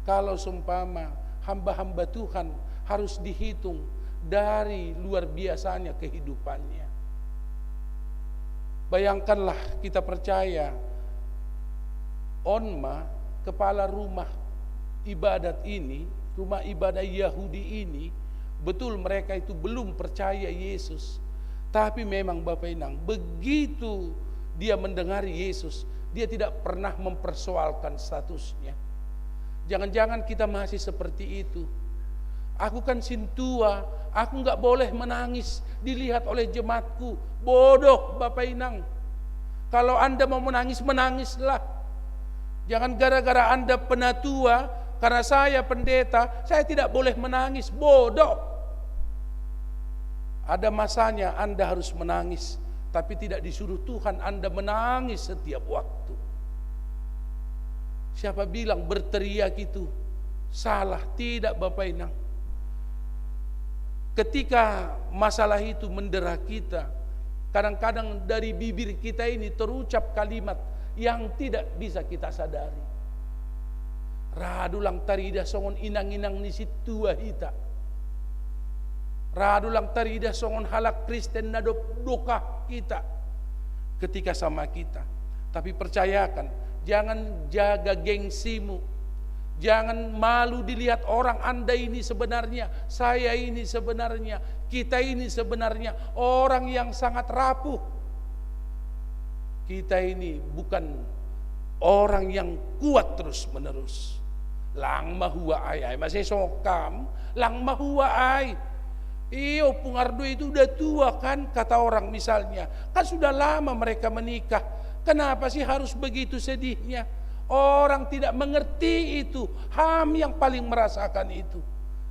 kalau seumpama hamba-hamba Tuhan harus dihitung dari luar biasanya kehidupannya. Bayangkanlah, kita percaya on ma, kepala rumah ibadat ini, rumah ibadah Yahudi ini, betul mereka itu belum percaya Yesus. Tapi memang, Bapak Inang, begitu dia mendengar Yesus, dia tidak pernah mempersoalkan statusnya. Jangan-jangan kita masih seperti itu. "Aku kan sintua, aku nggak boleh menangis dilihat oleh jemaatku." Bodoh, Bapak Inang. Kalau Anda mau menangis, menangislah. Jangan gara-gara Anda penatua, karena saya pendeta, saya tidak boleh menangis. Bodoh. Ada masanya Anda harus menangis, tapi tidak disuruh Tuhan Anda menangis setiap waktu. Siapa bilang berteriak itu salah? Tidak, Bapak Inang. Ketika masalah itu mendera kita, kadang-kadang dari bibir kita ini terucap kalimat yang tidak bisa kita sadari. Ra do lang taridah songon inang-inang ni sintua hita. Ra do lang taridah songon halak Kristen na dob dokah hita ketika sama kita. Tapi percayakan, jangan jaga gengsimu. Jangan malu dilihat orang, Anda ini sebenarnya, saya ini sebenarnya, kita ini sebenarnya orang yang sangat rapuh. Kita ini bukan orang yang kuat terus-menerus. Lang mahua ai, ai masih sokam, lang mahua ai. Iyo, pungardo itu udah tua kan, kata orang misalnya. Kan sudah lama mereka menikah. Kenapa sih harus begitu sedihnya? Orang tidak mengerti itu. HAM yang paling merasakan itu.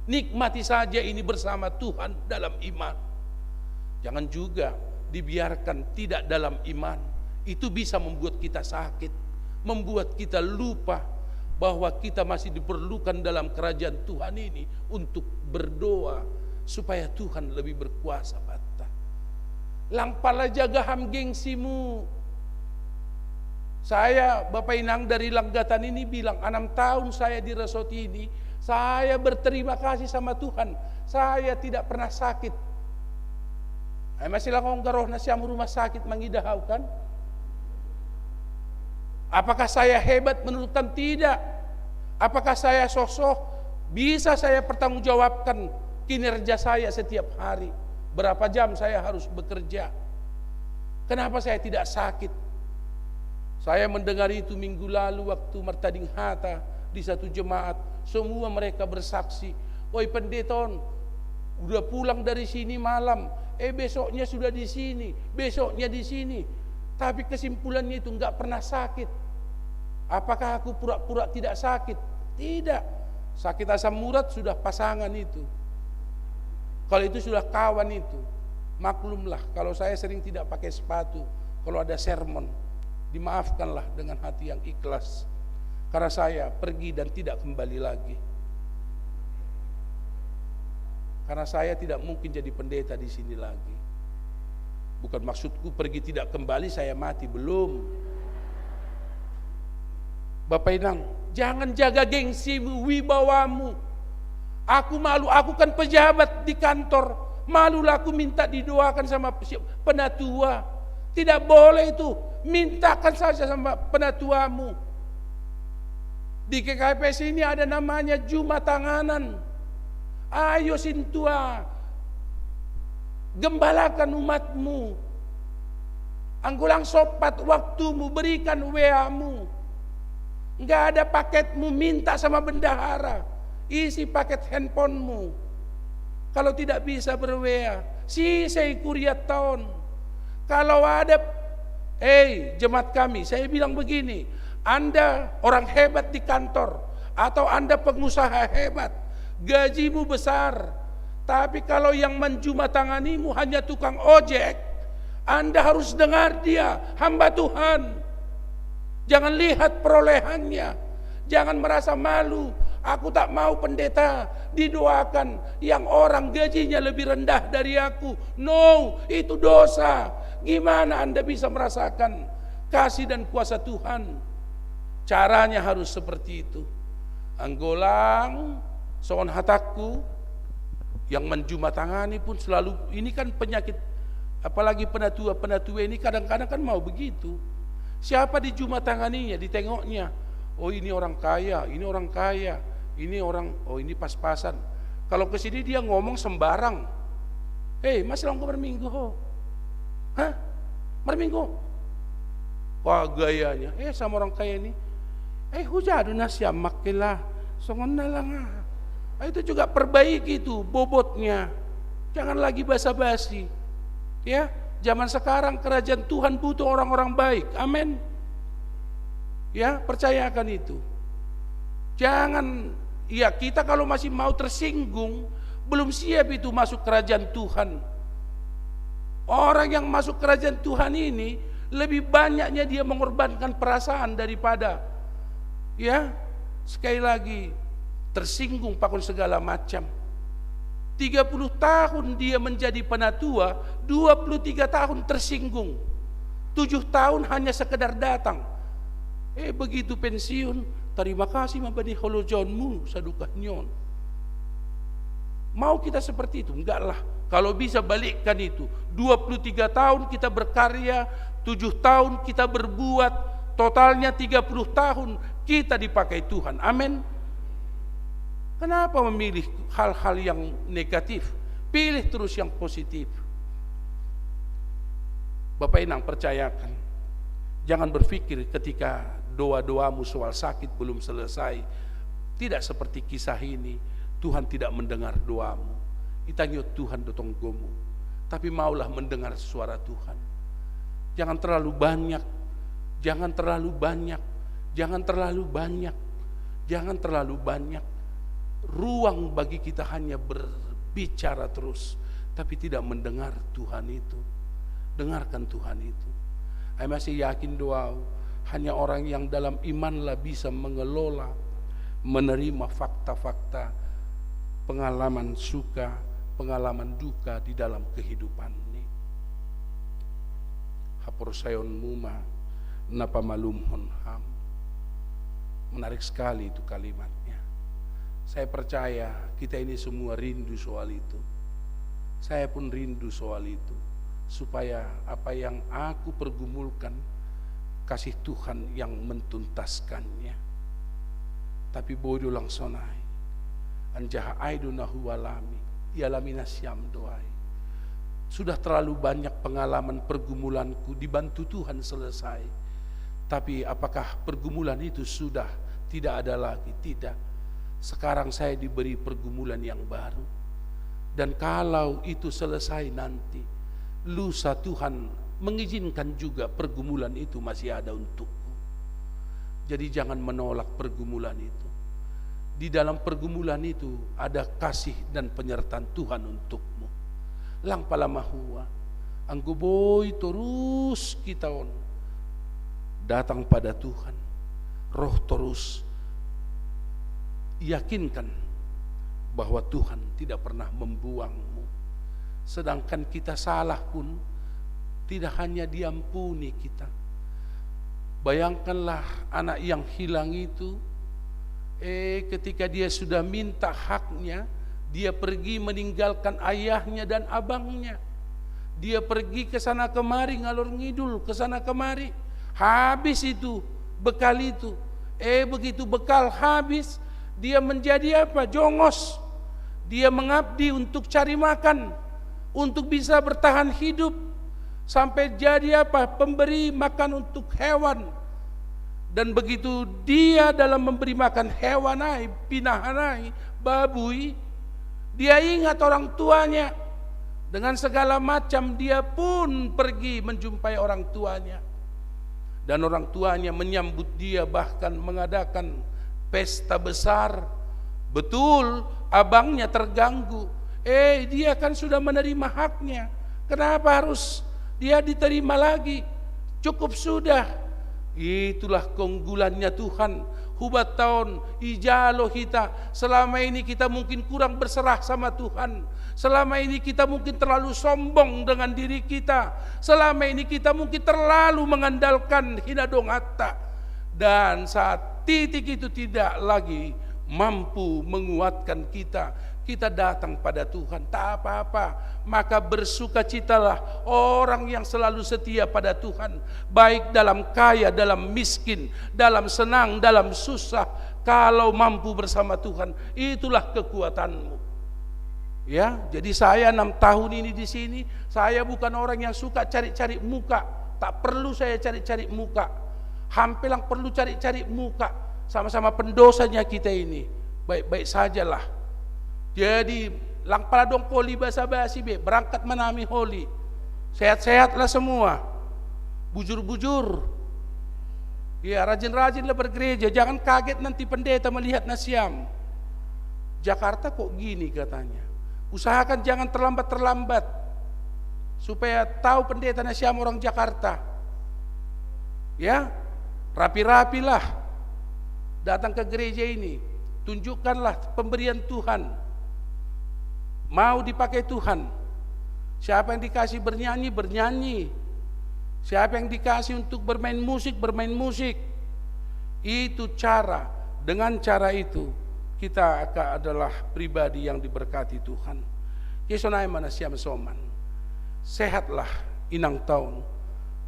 Nikmati saja ini bersama Tuhan dalam iman. Jangan juga dibiarkan tidak dalam iman. Itu bisa membuat kita sakit, membuat kita lupa bahwa kita masih diperlukan dalam kerajaan Tuhan ini untuk berdoa supaya Tuhan lebih berkuasa bata. Lang pala jaga HAM gengsimu. Saya, Bapak Inang, dari Langgatan ini bilang, enam tahun saya di resort ini, saya berterima kasih sama Tuhan. Saya tidak pernah sakit. Ay, masih lang garoh na siya rumah sakit mangidahaw kan? Apakah saya hebat menurut kan? Tidak. Apakah saya sosok? Bisa saya pertanggungjawabkan kinerja saya setiap hari. Berapa jam saya harus bekerja? Kenapa saya tidak sakit? Saya mendengar itu minggu lalu waktu martading hata di satu jemaat. Semua mereka bersaksi, "Oi, pendeta on, udah pulang dari sini malam. Eh, besoknya sudah di sini, besoknya di sini." Tapi kesimpulannya itu nggak pernah sakit. Apakah aku pura-pura tidak sakit? Tidak. Sakit asam urat sudah pasangan itu. Kalau itu sudah kawan itu, maklumlah kalau saya sering tidak pakai sepatu, kalau ada sermon, dimaafkanlah dengan hati yang ikhlas. Karena saya pergi dan tidak kembali lagi. Karena saya tidak mungkin jadi pendeta di sini lagi. Bukan maksudku pergi tidak kembali, saya mati, belum. Bapak Inang, jangan jaga gengsimu, wibawamu. Aku malu, aku kan pejabat di kantor. Malulah aku minta didoakan sama si-, penatua. Tidak boleh itu. Mintakan saja sama penatuamu. Di K K P S ini ada namanya Juma Tanganan. Ayo sintua, gembalakan umatmu. Anggulang sopat waktumu, berikan W A-mu. Nggak ada paketmu, minta sama bendahara. Isi paket handphonemu. Kalau tidak bisa ber-W A, sisei kuriat taon. Kalau ada, eh, jemaat kami, saya bilang begini, Anda orang hebat di kantor, atau Anda pengusaha hebat, gajimu besar, tapi kalau yang menjumatanganimu hanya tukang ojek, Anda harus dengar dia, hamba Tuhan. Jangan lihat perolehannya. Jangan merasa malu. Aku tak mau pendeta didoakan yang orang gajinya lebih rendah dari aku. No, itu dosa. Gimana Anda bisa merasakan kasih dan kuasa Tuhan? Caranya harus seperti itu. Anggolang, songon hatakku, yang menjumatangani pun selalu, ini kan penyakit, apalagi penatua-penatua ini kadang-kadang kan mau begitu. Siapa dijumatanganinya, ditengoknya, "Oh, ini orang kaya, ini orang kaya, ini orang, oh, ini pas-pasan." Kalau ke sini dia ngomong sembarang. "Hei, Mas, lang ko marminggu ho." "Hah? Marminggu?" Wah, gayanya. Eh, sama orang kaya ini. "Eh, hujadu na siam makkela." Songon na lang ah. Ah, itu juga perbaiki itu bobotnya. Jangan lagi basa-basi. Ya, zaman sekarang kerajaan Tuhan butuh orang-orang baik. Amin. Ya, percayakan itu. Jangan, ya, kita kalau masih mau tersinggung, belum siap itu masuk kerajaan Tuhan. Orang yang masuk kerajaan Tuhan ini lebih banyaknya dia mengorbankan perasaan daripada, ya, sekali lagi, tersinggung pakon segala macam. Tiga puluh tahun dia menjadi penatua, dua puluh tiga tahun tersinggung. Tujuh tahun hanya sekedar datang. Eh, begitu pensiun, terima kasih ma bani holojonmu, sadukah nyon. Mau kita seperti itu? Enggak lah. Kalau bisa balikkan itu. Dua puluh tiga tahun kita berkarya, tujuh tahun kita berbuat, totalnya tiga puluh tahun kita dipakai Tuhan. Amin. Kenapa memilih hal-hal yang negatif? Pilih terus yang positif. Bapak Inang, percayakan. Jangan berpikir ketika doa-doamu soal sakit belum selesai. Tidak seperti kisah ini, Tuhan tidak mendengar doamu. Itangihon Tuhan do tonggomu. Tapi maulah mendengar suara Tuhan. Jangan terlalu banyak. Jangan terlalu banyak Jangan terlalu banyak, jangan terlalu banyak ruang bagi kita hanya berbicara terus, tapi tidak mendengar Tuhan itu. Dengarkan Tuhan itu. Saya masih yakin doa, hanya orang yang dalam imanlah bisa mengelola, menerima fakta-fakta pengalaman suka, pengalaman duka di dalam kehidupan ini. Haporsayon muma na pamalumhon ham. Menarik sekali itu kalimatnya. Saya percaya kita ini semua rindu soal itu. Saya pun rindu soal itu. Supaya apa yang aku pergumulkan, kasih Tuhan yang mentuntaskannya. Tapi bodo lang sonai. Anjaha ai do na hualami, ialami nasiam do ai. Sudah terlalu banyak pengalaman pergumulanku dibantu Tuhan selesai. Tapi apakah pergumulan itu sudah tidak ada lagi? Tidak. Sekarang saya diberi pergumulan yang baru. Dan kalau itu selesai nanti, lusa Tuhan mengizinkan juga pergumulan itu masih ada untukku. Jadi jangan menolak pergumulan itu. Di dalam pergumulan itu ada kasih dan penyertaan Tuhan untukmu. Lang pala mahua, anggo boi torus kita on datang pada Tuhan, roh torus yakinkan bahwa Tuhan tidak pernah membuangmu. Sedangkan kita salah pun tidak hanya diampuni kita. Bayangkanlah anak yang hilang itu, eh, ketika dia sudah minta haknya, dia pergi meninggalkan ayahnya dan abangnya. Dia pergi ke sana kemari, ngalor ngidul, ke sana kemari. Habis itu, bekal itu. Eh, begitu bekal habis, dia menjadi apa? Jongos. Dia mengabdi untuk cari makan, untuk bisa bertahan hidup, sampai jadi apa? Pemberi makan untuk hewan. Dan begitu dia dalam memberi makan hewan ai, pinahan ai, babui, dia ingat orang tuanya. Dengan segala macam dia pun pergi menjumpai orang tuanya. Dan orang tuanya menyambut dia, bahkan mengadakan pesta besar. Betul, abangnya terganggu. Eh, dia kan sudah menerima haknya. Kenapa harus dia diterima lagi? Cukup sudah. Itulah keunggulannya Tuhan. Hubat taon, ijalo hita. Selama ini kita mungkin kurang berserah sama Tuhan. Selama ini kita mungkin terlalu sombong dengan diri kita. Selama ini kita mungkin terlalu mengandalkan hinadongatta. Dan saat titik itu tidak lagi mampu menguatkan kita, kita datang pada Tuhan, tak apa-apa. Maka bersukacitalah orang yang selalu setia pada Tuhan, baik dalam kaya, dalam miskin, dalam senang, dalam susah. Kalau mampu bersama Tuhan, itulah kekuatanmu. Ya, jadi saya enam tahun ini di sini, saya bukan orang yang suka cari-cari muka. Tak perlu saya cari-cari muka. Hampe lang perlu cari-cari muka. Sama-sama pendosanya kita ini. Baik-baik sajalah. Jadi, lang pala adong holi basa-basi be, berangkat ma nami holi. Sehat-sehatlah semua. Bujur-bujur. Ya, rajin-rajinlah bergereja. Jangan kaget nanti pendeta melihat nasiam. Jakarta kok gini katanya. Usahakan jangan terlambat-terlambat. Supaya tahu pendeta nasiam orang Jakarta. Ya, rapi-rapilah. Datang ke gereja ini. Tunjukkanlah pemberian Tuhan. Mau dipakai Tuhan. Siapa yang dikasih bernyanyi, bernyanyi. Siapa yang dikasih untuk bermain musik, bermain musik. Itu cara, dengan cara itu kita akan adalah pribadi yang diberkati Tuhan. Kisonai ma nasiam soman. Sehatlah inang taon.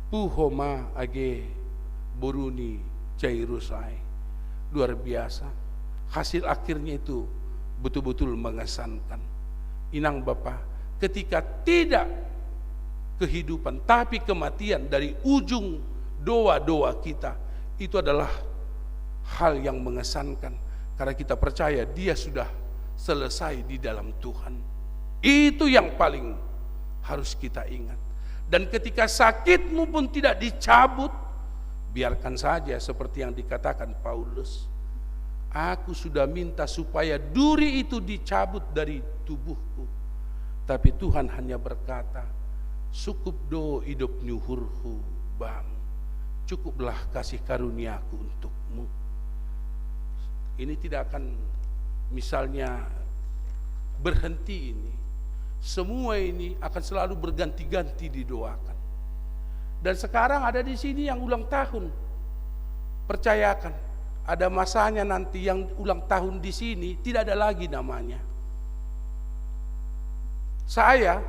Puho ma age boru ni Jairus ai. Luar biasa. Hasil akhirnya itu betul-betul mengesankan. Inang bapa, ketika tidak kehidupan, tapi kematian dari ujung doa-doa kita, itu adalah hal yang mengesankan. Karena kita percaya dia sudah selesai di dalam Tuhan. Itu yang paling harus kita ingat. Dan ketika sakitmu pun tidak dicabut, Biarkan saja seperti yang dikatakan Paulus, "Aku sudah minta supaya duri itu dicabut dari tubuhku." Tapi Tuhan hanya berkata, "Cukup do idop nyuhurhu bam. Cukuplah kasih karuniaku untukmu." Ini tidak akan misalnya berhenti ini. Semua ini akan selalu berganti-ganti didoakan. Dan sekarang ada di sini yang ulang tahun. Percayakan, ada masanya nanti yang ulang tahun di sini tidak ada lagi namanya. Saya,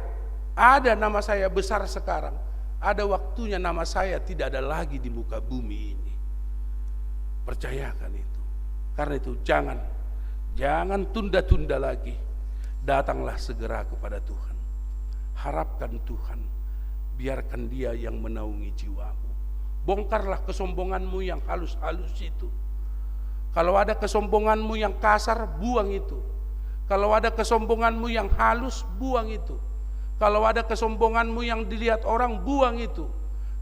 ada nama saya besar sekarang. Ada waktunya nama saya tidak ada lagi di muka bumi ini. Percayakan itu. Karena itu jangan, jangan tunda-tunda lagi. Datanglah segera kepada Tuhan. Harapkan Tuhan. Biarkan Dia yang menaungi jiwamu. Bongkarlah kesombonganmu yang halus-halus itu. Kalau ada kesombonganmu yang kasar, buang itu. Kalau ada kesombonganmu yang halus, buang itu. Kalau ada kesombonganmu yang dilihat orang, buang itu.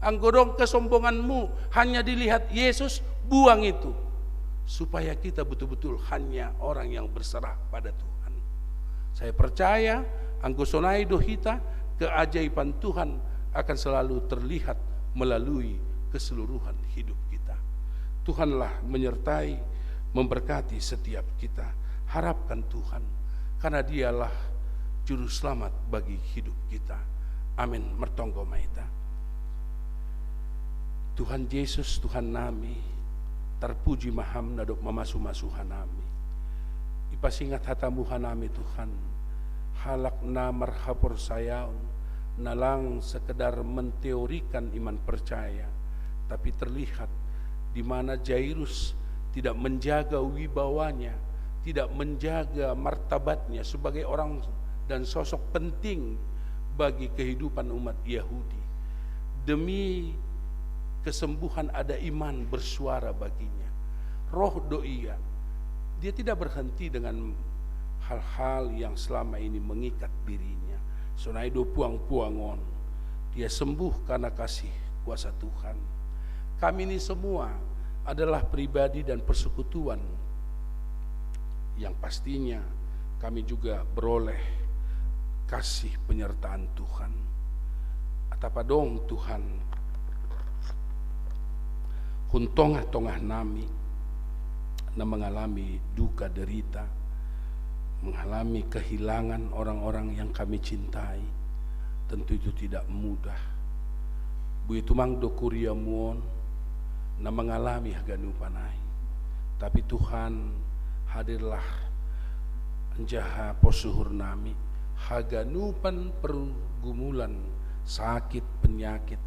Anggo dong kesombonganmu hanya dilihat Yesus, buang itu. Supaya kita betul-betul hanya orang yang berserah pada Tuhan. Saya percaya, anggo sonai do hita, keajaiban Tuhan akan selalu terlihat melalui keseluruhan hidup kita. Tuhanlah menyertai, memberkati setiap kita. Harapkan Tuhan, karena Dialah Juru Selamat bagi hidup kita. Amin. Martonggo ma hita. Tuhan Jesus, Tuhan nami, tarpuji ma Ham na dob mamasu-masu hanami. Ipasingat hatamu hanami, Tuhan, halak na marhaporsayaon, na lang sekedar menteorikan iman percaya, tapi terlihat di mana Jairus tidak menjaga wibawanya, tidak menjaga martabatnya sebagai orang dan sosok penting bagi kehidupan umat Yahudi. Demi kesembuhan ada iman bersuara baginya. Roh do ia. Dia tidak berhenti dengan hal-hal yang selama ini mengikat dirinya. Sonai do puang-puangon. Dia sembuh karena kasih kuasa Tuhan. Kami ini semua adalah pribadi dan persekutuan yang pastinya kami juga beroleh kasih penyertaan Tuhan. Atap adong Tuhan, hun tongah-tongah nami na mengalami duka derita, mengalami kehilangan orang-orang yang kami cintai, tentu itu tidak mudah. Boi tumang do kuriamu on na mengalami haganupan ai. Tapi Tuhan, hadirlah anjaha pos uhur nami, haganupan pergumulan, sakit, penyakit,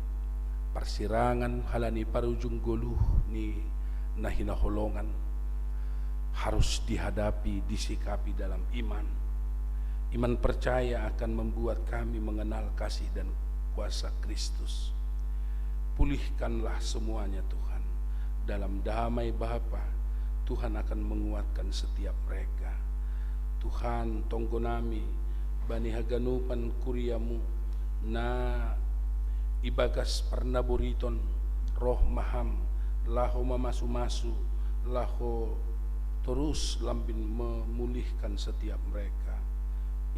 parsirangan halani parujung goluh ni na hinaholongan harus dihadapi, disikapi dalam iman. Iman percaya akan membuat kami mengenal kasih dan kuasa Kristus. Pulihkanlah semuanya, Tuhan. Dalam damai Bapa, Tuhan akan menguatkan setiap mereka. Tuhan, tonggo nami, bani haganupan kuriamu, na ibagas parnaboriton, roh ma Ham, laho mamasu-masu, laho torus lambin memulihkan setiap mereka.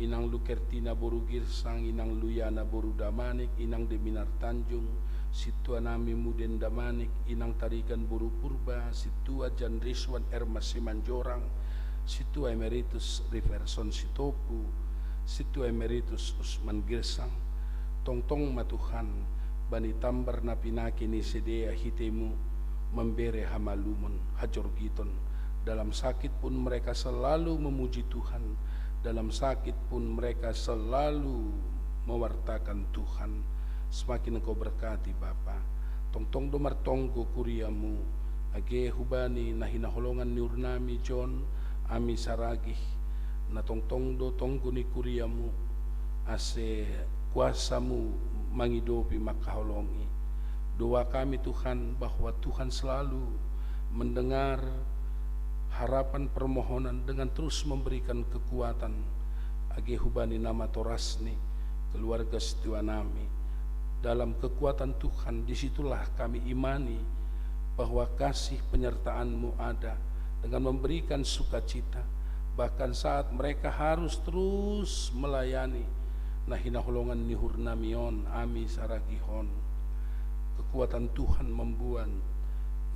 Inang Lukertina boru Girsang, Inang Luyana boru Damanik, Inang Deminar Tanjung, sintua nami Muden Damanik, Inang Tarigan boru Purba, sintua Jan Rizwan Ermas Simanjorang, sintua Emeritus Riverson Sitopu, sintua Emeritus Usman Girsang. Tongtong ma Tuhan, bani tambar na pinaki ni sidea hitemu, membere hamalumon, hajorgiton. Dalam sakit pun mereka selalu memuji Tuhan, dalam sakit pun mereka selalu mewartakan Tuhan. Semakin Engkau berkati, Bapa. Tongtong do martonggo kuriamu, age hubani na hinaholongan ni uhur nami John, ami saragih, na tongtong do tonggo ni kuriamu, ase kuasamu mangidopi mangkaholongi. Doa kami, Tuhan, bahwa Tuhan selalu mendengar harapan permohonan dengan terus memberikan kekuatan age hubani nama torasni, keluarga sintua nami. Dalam kekuatan Tuhan, disitulah kami imani bahwa kasih penyertaan-Mu ada dengan memberikan sukacita, bahkan saat mereka harus terus melayani. Na hinaholongan ni uhur nami on, ami saragih on. Kekuatan Tuhan membuat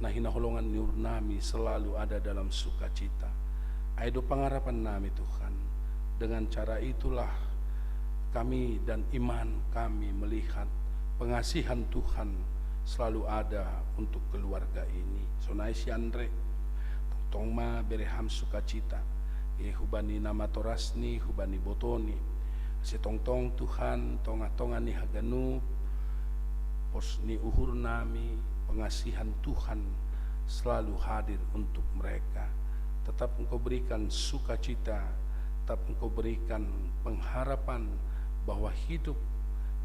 na hinaholongan ni uhur nami selalu ada dalam sukacita. Ai do pangarapan nami, Tuhan. Dengan cara itulah kami dan iman kami melihat pengasihan Tuhan selalu ada untuk keluarga ini. Sonai si Andre, tongtong ma bere Ham sukacita, e, hubani nama torasni, hubani botoni. Ase tongtong, Tuhan, tonga-tonga ni haganup pos ni uhur nami, pengasihan Tuhan selalu hadir untuk mereka. Tetap Engkau berikan sukacita, tetap Engkau berikan pengharapan bahwa hidup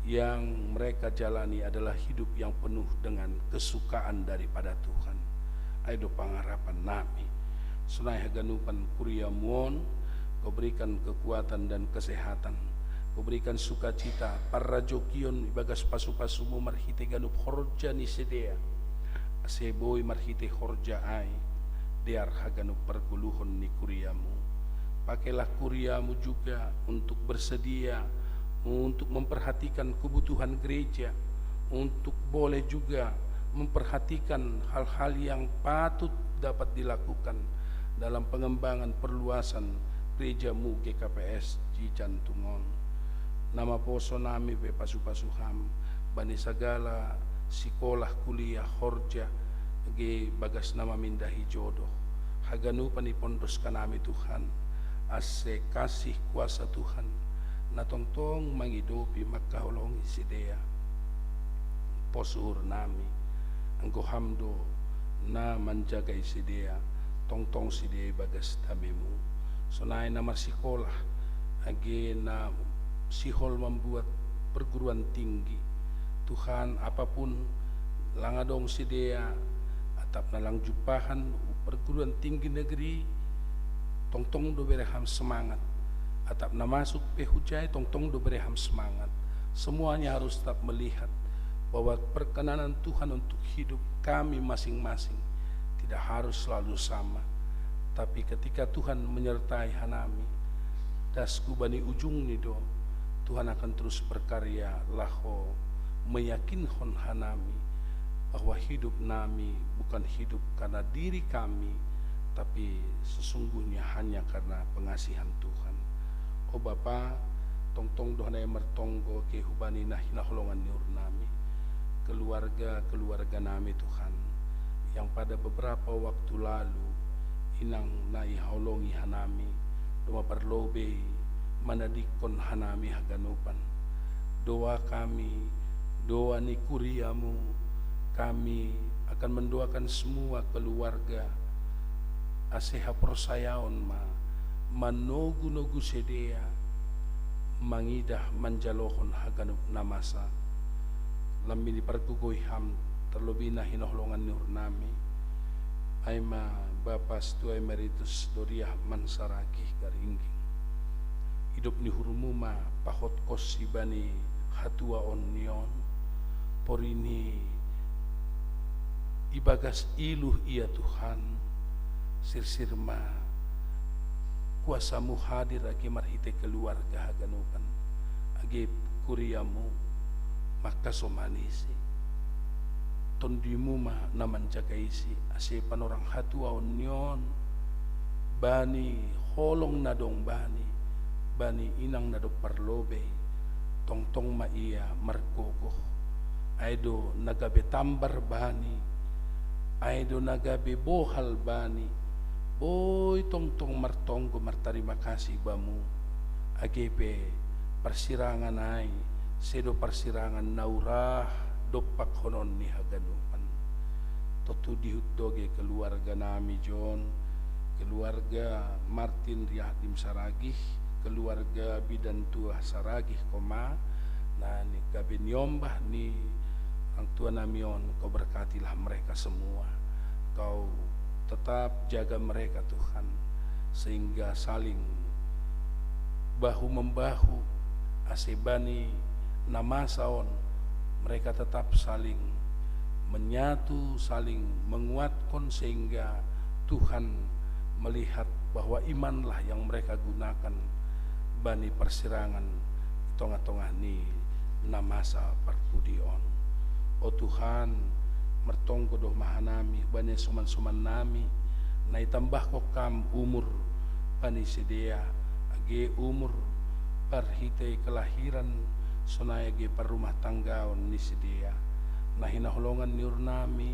yang mereka jalani adalah hidup yang penuh dengan kesukaan daripada Tuhan. Ai do pangarapan nami. Sonai haganupan kuria-Mu on, Kau berikan kekuatan dan kesehatan. Kau berikan sukacita, parrajokion ibagas pasu-pasu-Mu marhite ganup horja ni sidea. Ase boi marhite horja ai dear haganup pargoluhon ni kuria-Mu. Pakailah kuria-Mu juga untuk bersedia untuk memperhatikan kebutuhan gereja, untuk boleh juga memperhatikan hal-hal yang patut dapat dilakukan dalam pengembangan perluasan gereja-Mu G K P S Cijantung on. Na maposo nami pe pasu-pasu Ham bani sagala sikolah, kuliah, horja, age bagas na mamindahi jodoh. Haganupan ipondos hanami, Tuhan, ase kasih kuasa Tuhan na tongtong mangidopi mangkaholongi sidea. Pos uhur nami, anggo Ham do na manjagai sidea, tongtong sidea ibagas dame-Mu. Sonai na marsikolah, age na sihol mambuat perguruan tinggi. Tuhan, apapun lang adong sidea, atap na lang jumpahan perguruan tinggi negeri, tongtong do bere Ham semangat. Atap na masuk pe hujai, tongtong do bere Ham semangat. Semuanya harus tetap melihat bahwa perkenanan Tuhan untuk hidup kami masing-masing tidak harus selalu sama. Tapi ketika Tuhan menyertai hanami, das hubani ujungni do, Tuhan akan terus berkarya laho meyakinhon hanami bahwa hidup nami bukan hidup karena diri kami, tapi sesungguhnya hanya karena pengasihan Tuhan. O Bapa, tongtong do hanami martonggo age hubani na hinaholongan ni uhur nami, keluarga-keluarga nami, Tuhan, yang pada beberapa waktu lalu inang na ihaholongi hanami, domma parlobei manadingkon hanami haganupan. Doa kami, doa ni kuria-Mu, kami akan mendoakan semua keluarga, ase haporsayaon ma manogu-nogu sidea mangidah manjalohon haganup na masa. Lambini pargogoi Ham, terlebih na hinaholongan ni uhur nami, ai ma Bapa Situa Emeritus Doriah Mansaragih Garingging. Idop ni uhur-Mu ma pahotkos ibani hatuaon ni on, porini ibagas iluh ia, Tuhan, sirsir ma kuasa-Mu hadir age marhite keluarga haganupan, age kuria-Mu mangkasomani isi. Tondi-Mu ma na manjaga isi, ase panorang hatuaon ni on, bani holong na dong bani, bani inang na dob parlobei, tongtong ma ia margogoh. Ai do na gabe tambar bani, ai do na gabe bohal bani, boi tongtong martonggo martarima kasih Bamu, age pe parsirangan ai sedo parsirangan na urah dompakhonon ni haganupan. Tontu dihut do age keluarga nami jo on, keluarga Martin Riahdim Saragih, keluarga Bidan Tuah Saragih, koma, na ni gabe niombah ni orang tua nami on, Kau berkatilah mereka semua. Kau tetap jaga mereka, Tuhan, sehingga saling bahu-membahu, ase bani na masa on mereka tetap saling menyatu, saling menguatkan, sehingga Tuhan melihat bahwa imanlah yang mereka gunakan bani persirangan tongah-tongah ni na masa parpudion. O Tuhan, mertonggo do mahanami bani soman-soman nami, na itambah ko kam umur bani sidea, age umur parhite kelahiran, sonai age parrumah tanggaon ni sidea. Na hinaholongan ni urnami,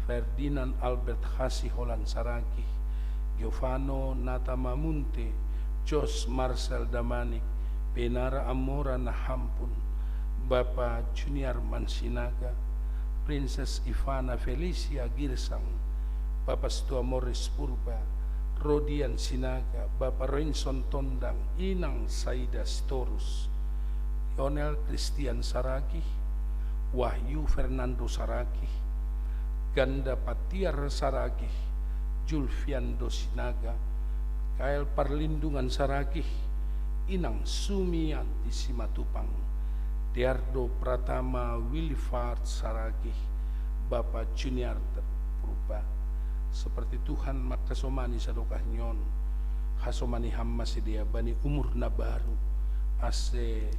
Ferdinand Albert Hasiholan Saragih, Giovano Nata Mamunte, Jos Marcel Damanik, Penara Amora Nahampun, Bapa Junior Mansinaga, Princess Ivana Felicia Girsang, Bapa Stua Morris Purba, Rodian Sinaga, Bapa Renson Tondang, Inang Saida Sitorus, Lionel Christian Saragih, Wahyu Fernando Saragih, Ganda Patiar Saragih, Julfiando Sinaga, Kael Parlindungan Saragih, Inang Sumianti Simatupang, Deardo Pratama Wilifard Saragih, Bapa Junior Purba. Seperti Tuhan makasomani sadokah nyon, hasomani ham ma sidea bani umur na baru, ase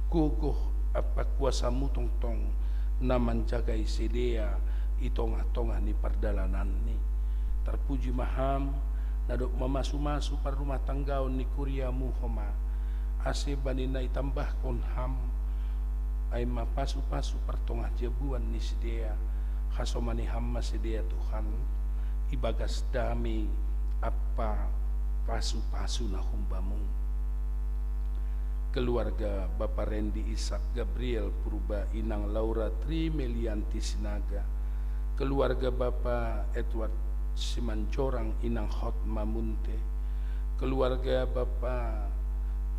gogoh ampa kuasamu tongtong na manjagai sidea i tongah-tongah ni pardalananni. Tarpuji ma ham, na dob mamasu-masu parrumah tanggaon ni kuriamu homa, ase bani na itambahkon ham, ai ma pasu-pasu partongah jabuan ni sidea, hasomani ham ma sidea Tuhan, ibagas dame ampa pasu-pasu na humbamu. Keluarga Bapa Rendi Isak Gabriel Purba Inang Laura Tri Melianti Sinaga, keluarga Bapa Edward Simanjorang Inang Hotma Munte, keluarga Bapa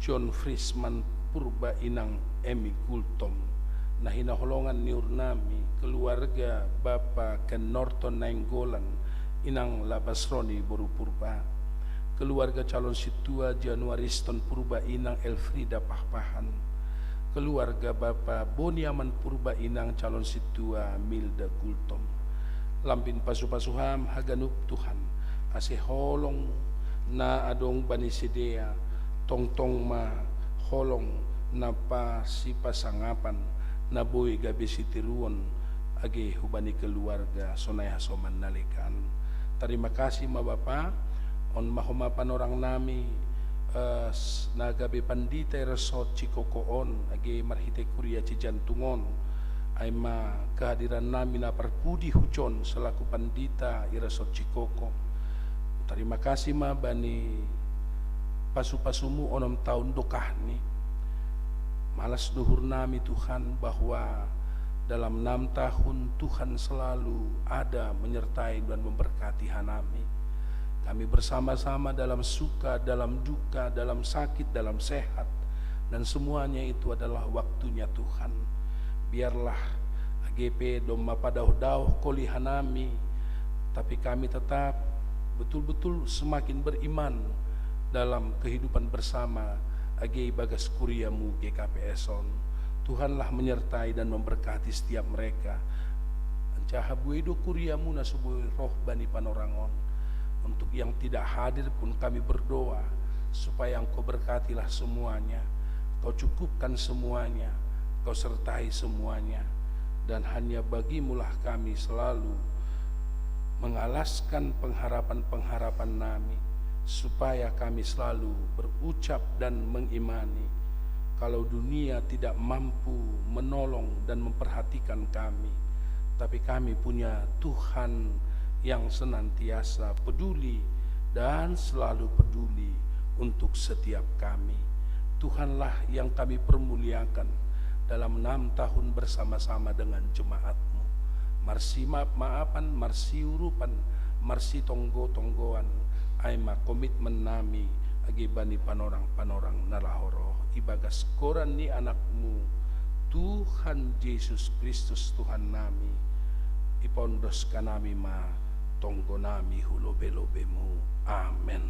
John Frisman Purba Inang Emi Gultom, na hinaholongan ni urnami, keluarga Bapa Ken Norton Nainggolan Inang Labasroni Boru Purba, keluarga calon sintua Januariston Purba Inang Elfrida Pahpahan, keluarga Bapa Boniaman Purba Inang calon sintua Milda Gultom. Lambin pasu-pasu ham haganup Tuhan, ase holong na adong bani sidea, tongtong ma holong na pasipasangapan, na boi gabe sitiruon, age hubani keluarga sonai hasoman na legan. Tarima kasih ma Bapa, on ma homa panorangnami, eh, s-, na gabe pandita i resort Cikoko on, age marhite kuria Cijantung on, ai ma kehadirannami na parpudi hujon selaku pandita i resort Cikoko. Tarima kasih ma bani pasu-pasumu onom tahun dokahni. Malas do uhurnami Tuhan bahwa dalam enam tahun Tuhan selalu ada menyertai dan memberkati hanami. Kami bersama-sama dalam suka, dalam duka, dalam sakit, dalam sehat. Dan semuanya itu adalah waktunya Tuhan. Biarlah age pe domma padaoh-daoh koli hanami, tapi kami tetap betul-betul semakin beriman dalam kehidupan bersama age ibagas kuriamu G K P S on. Tuhanlah menyertai dan memberkati setiap mereka. Anjaha buei do kuriamu na so boi roh bani panorang on. Untuk yang tidak hadir pun kami berdoa, supaya Engkau berkatilah semuanya, Kau cukupkan semuanya, Kau sertai semuanya. Dan hanya bagimulah kami selalu mengalaskan pengharapan-pengharapan nami, supaya kami selalu berucap dan mengimani, kalau dunia tidak mampu menolong dan memperhatikan kami, tapi kami punya Tuhan yang senantiasa peduli dan selalu peduli untuk setiap kami. Tuhanlah yang kami permuliakan dalam enam tahun bersama-sama dengan jemaat-Mu. Marsimaap-maapan, marsiurupan, marsitonggo-tonggoan, ai ma komitmen nami age bani panorang-panorang na laho roh. Ibagas goran ni Anak-Mu, Tuhan Jesus Kristus Tuhan nami, ipaondos hanami ma tonggo nami hu lobe-lobe-Mu. Amen.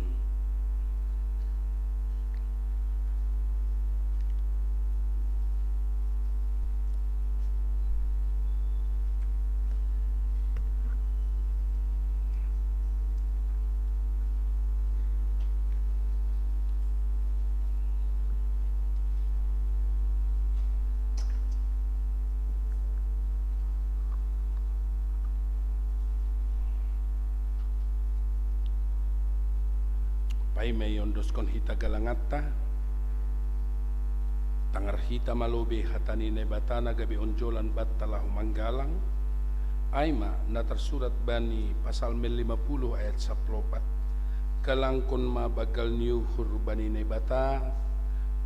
Ai ma iondoskon hita galangatta, tangar hita ma lobei hata ni Naibata na gabe onjolan banta laho manggalang. Ai ma na tarsurat bani Psalmen lima puluh ayat sampulu opat: Galangkon ma banggal ni uhur bani Naibata,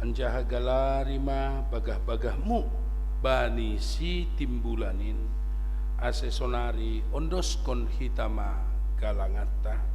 anjaha galari ma bagah-bagahmu bani Sitimbulan in. Ase sonari ondoskon hita ma galangatta.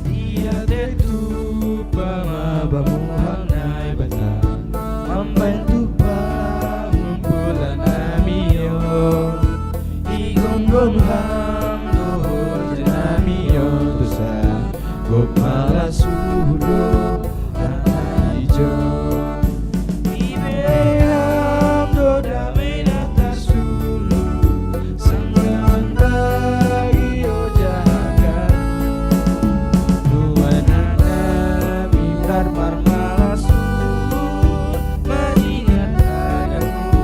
Ia tetu pama bamu hang Naibata, mambantu pangumpulan nami on. Igomgom ham dohot janami on tusa, gop malas uhur do hata ijo. Ibeam do damai na tarsulu, sanggahan bagi ojahakan. Nuan nami marmar malas uhur, maningat agamku.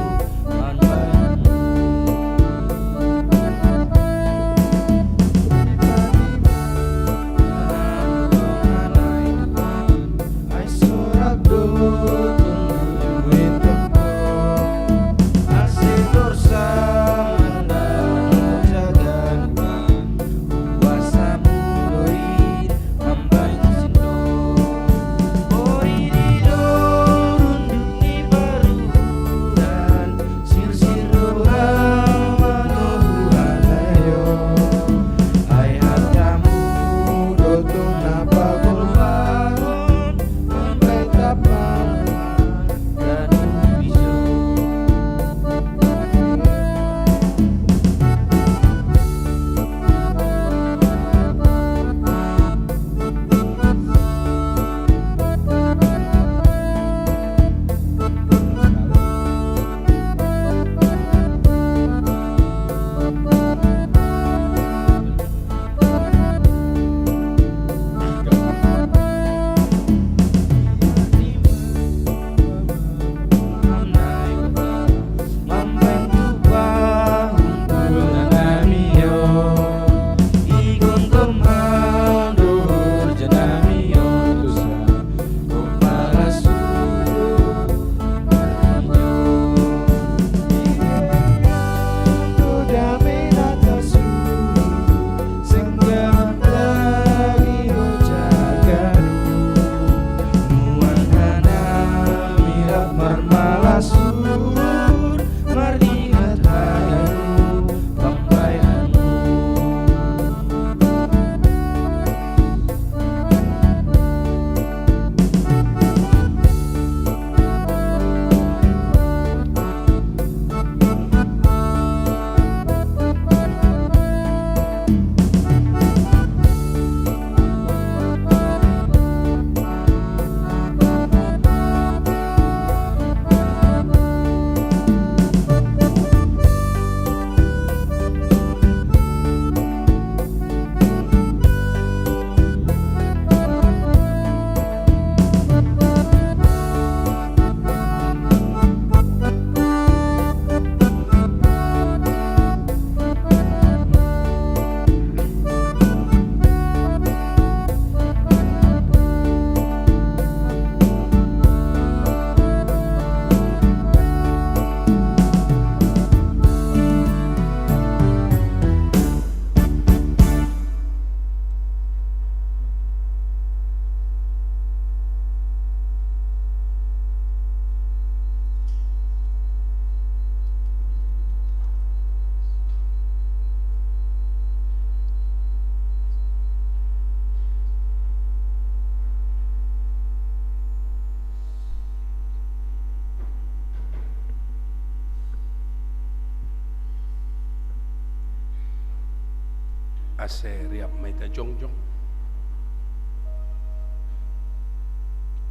Ase riap ma hita jongjong.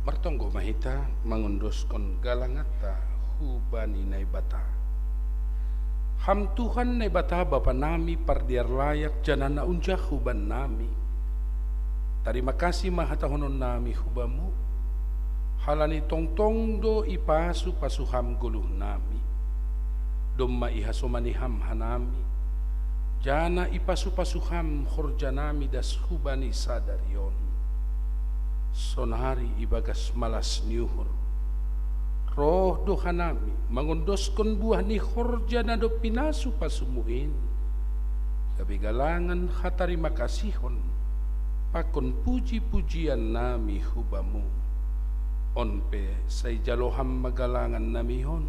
Martonggo ma hita mangondoskon galanganta hubani Naibata. Ham Tuhan Naibata Bapa nami pardear layak janah na unjah huban nami. Tarima kasih ma hatahonon nami hubamu, halani tongtong do ipasu-pasu ham goluh nami. Domma ihasomani ham hanami, janah ipasu-pasu ham horja nami das hubani sadari on. Sonari ibagas malas ni uhur, roh do hanami mangondoskon buah ni horja na dob pinasu-pasumu in, gabe galangan hatarima kasihon pakon puji-pujian nami hubamu. On pe sai jalo ham ma galangan nami on,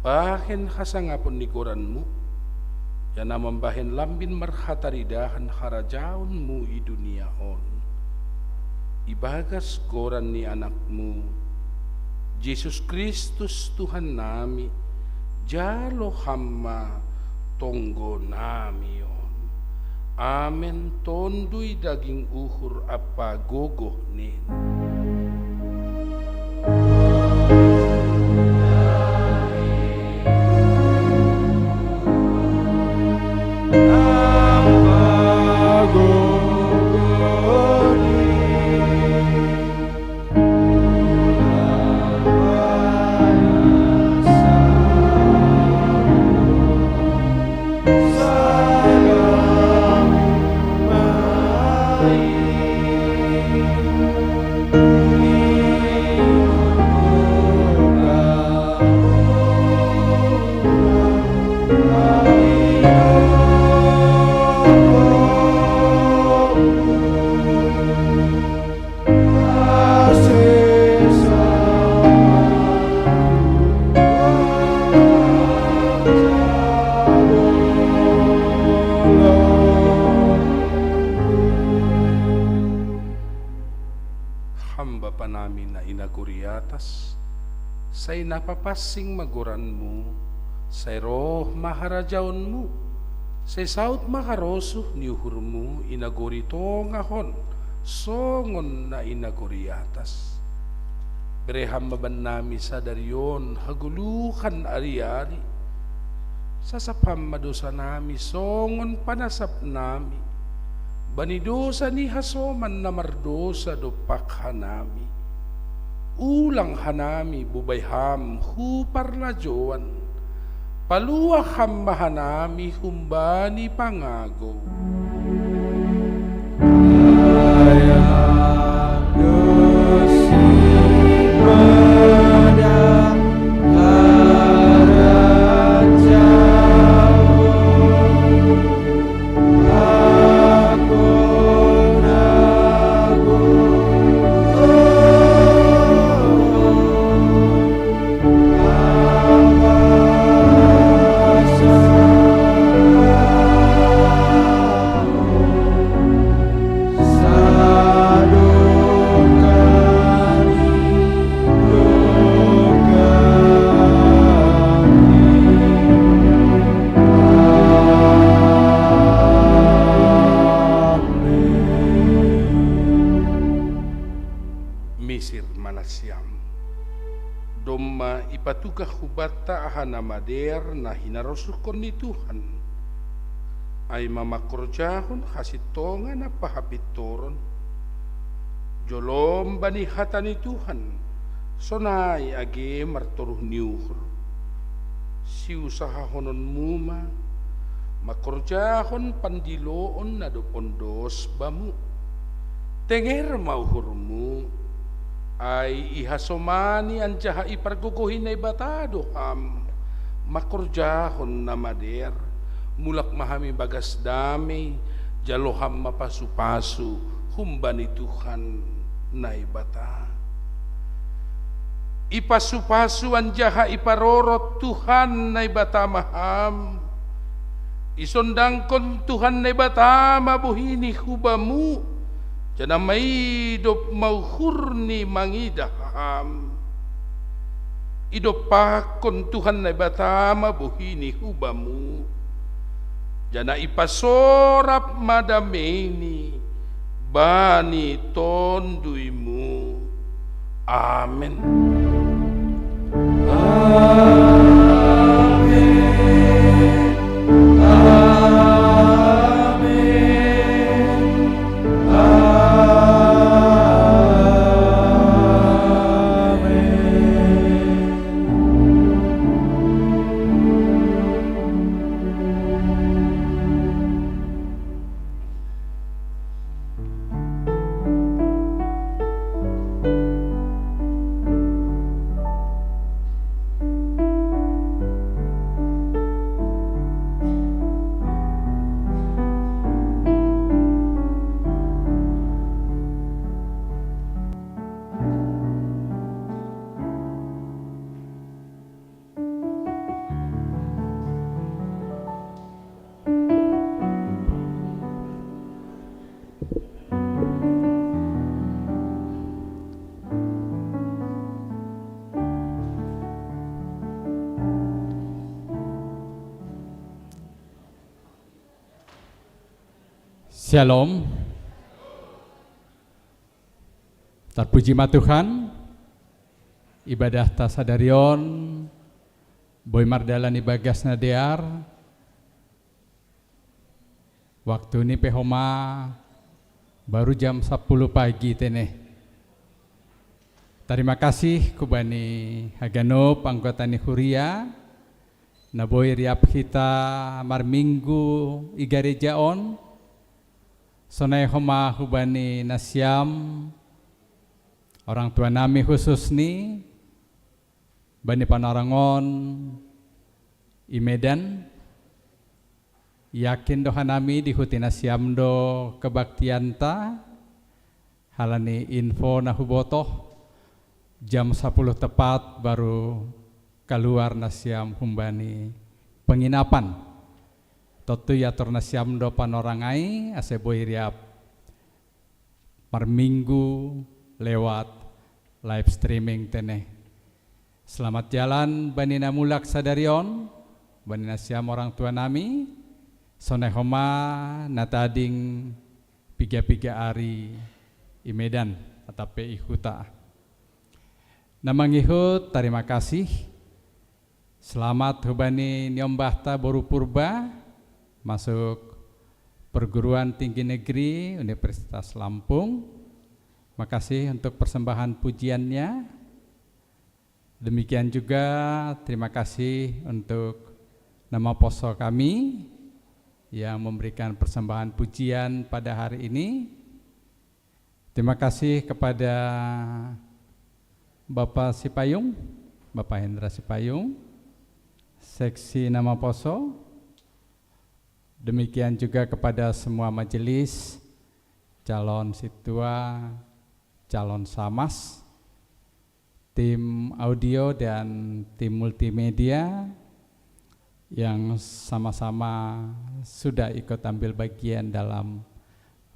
bahen hasangapon ni goranmu, janah mambahen lambin marhataridahan harajaonmu i dunia on. Ibagas goran ni Anakmu, Jesus Kristus Tuhan nami, jalo ham ma tonggo nami on. Amen. Tonduy daging uhur ampa gogoh nin. Ham Bapa nami na i nagori atas, sai na papansing ma goranmu, sai roh ma harajaonmu, sai saud ma harosuh ni uhurmu i nagori tongah on, songon na i nagori atas. Bere ham ma bannami sadari on hagoluhan ari-ari. Sasap ham ma dosanami songon panasapnami bani dosa ni hasoman na mardousa dompak hanami. Ulang hanami bobai ham hu parlajouan, paluah ham ma hanami humbani pangagou. Misir ma nasiam. Domma ipatugah hubanta aha na madear na hinarosuhkon ni Tuhan, ai ma mangkorjahon hasintongan ampa hapintoron, jolom bani hata ni Tuhan, sonai age martoruh ni uhur. Siusahahononmu ma mangkorjahon pandiloon na dob ondos bamu. Tenger ma uhurmu, ai ihasomani anjaha ipargogohi Naibata do ham mangkorjahon na madear. Mulak ma hami bagas damei, jalo ham ma pasu-pasu humbani Tuhan Naibata. Ipasu-pasu anjaha iparorot Tuhan Naibata ma ham. Isondangkon Tuhan Naibata ma bohini hubamu, janah maidop ma uhurni mangidah ham. Idompakkon Tuhan Naibata ma bohini hubamu, Janah ipasorap ma dameini bani tonduimu. Amen. Shalom. Tarpuji ma Tuhan, ibadah ta sadarion boi mardalan ibagas na dear. Waktu ni pe homa baru jam sapuluh pagi tene. Tarima kasih kubani haganup anggota ni huria na boi riap hita marminggu i gareja on. Sonai homa hubani nasiam orang tua nami khusus ni bani panorangon i Medan. Yakin do hanami dihuti nasiam do kebaktianta. Halani info na hubotoh, jam sapuluh tepat baru kaluar nasiam humbani penginapan. Tontu iatur nasiam do panorang ai ase boi riap marminggu lewat live streaming tene. Selamat jalan bani na mulak sadarion, bani nasiam orang tua nami. Sonai homa na tading piga-piga ari i Medan atap pe i huta. Na mangihut, tarima kasih. Selamat hubani niombahta boru Purba masuk Perguruan Tinggi Negeri Universitas Lampung. Makasih untuk persembahan pujiannya. Demikian juga terima kasih untuk nama poso kami yang memberikan persembahan pujian pada hari ini. Terima kasih kepada Bapak Sipayung, Bapak Hendra Sipayung, seksi nama poso. Demikian juga kepada semua majelis, calon situa, calon samas, tim audio dan tim multimedia yang sama-sama sudah ikut ambil bagian dalam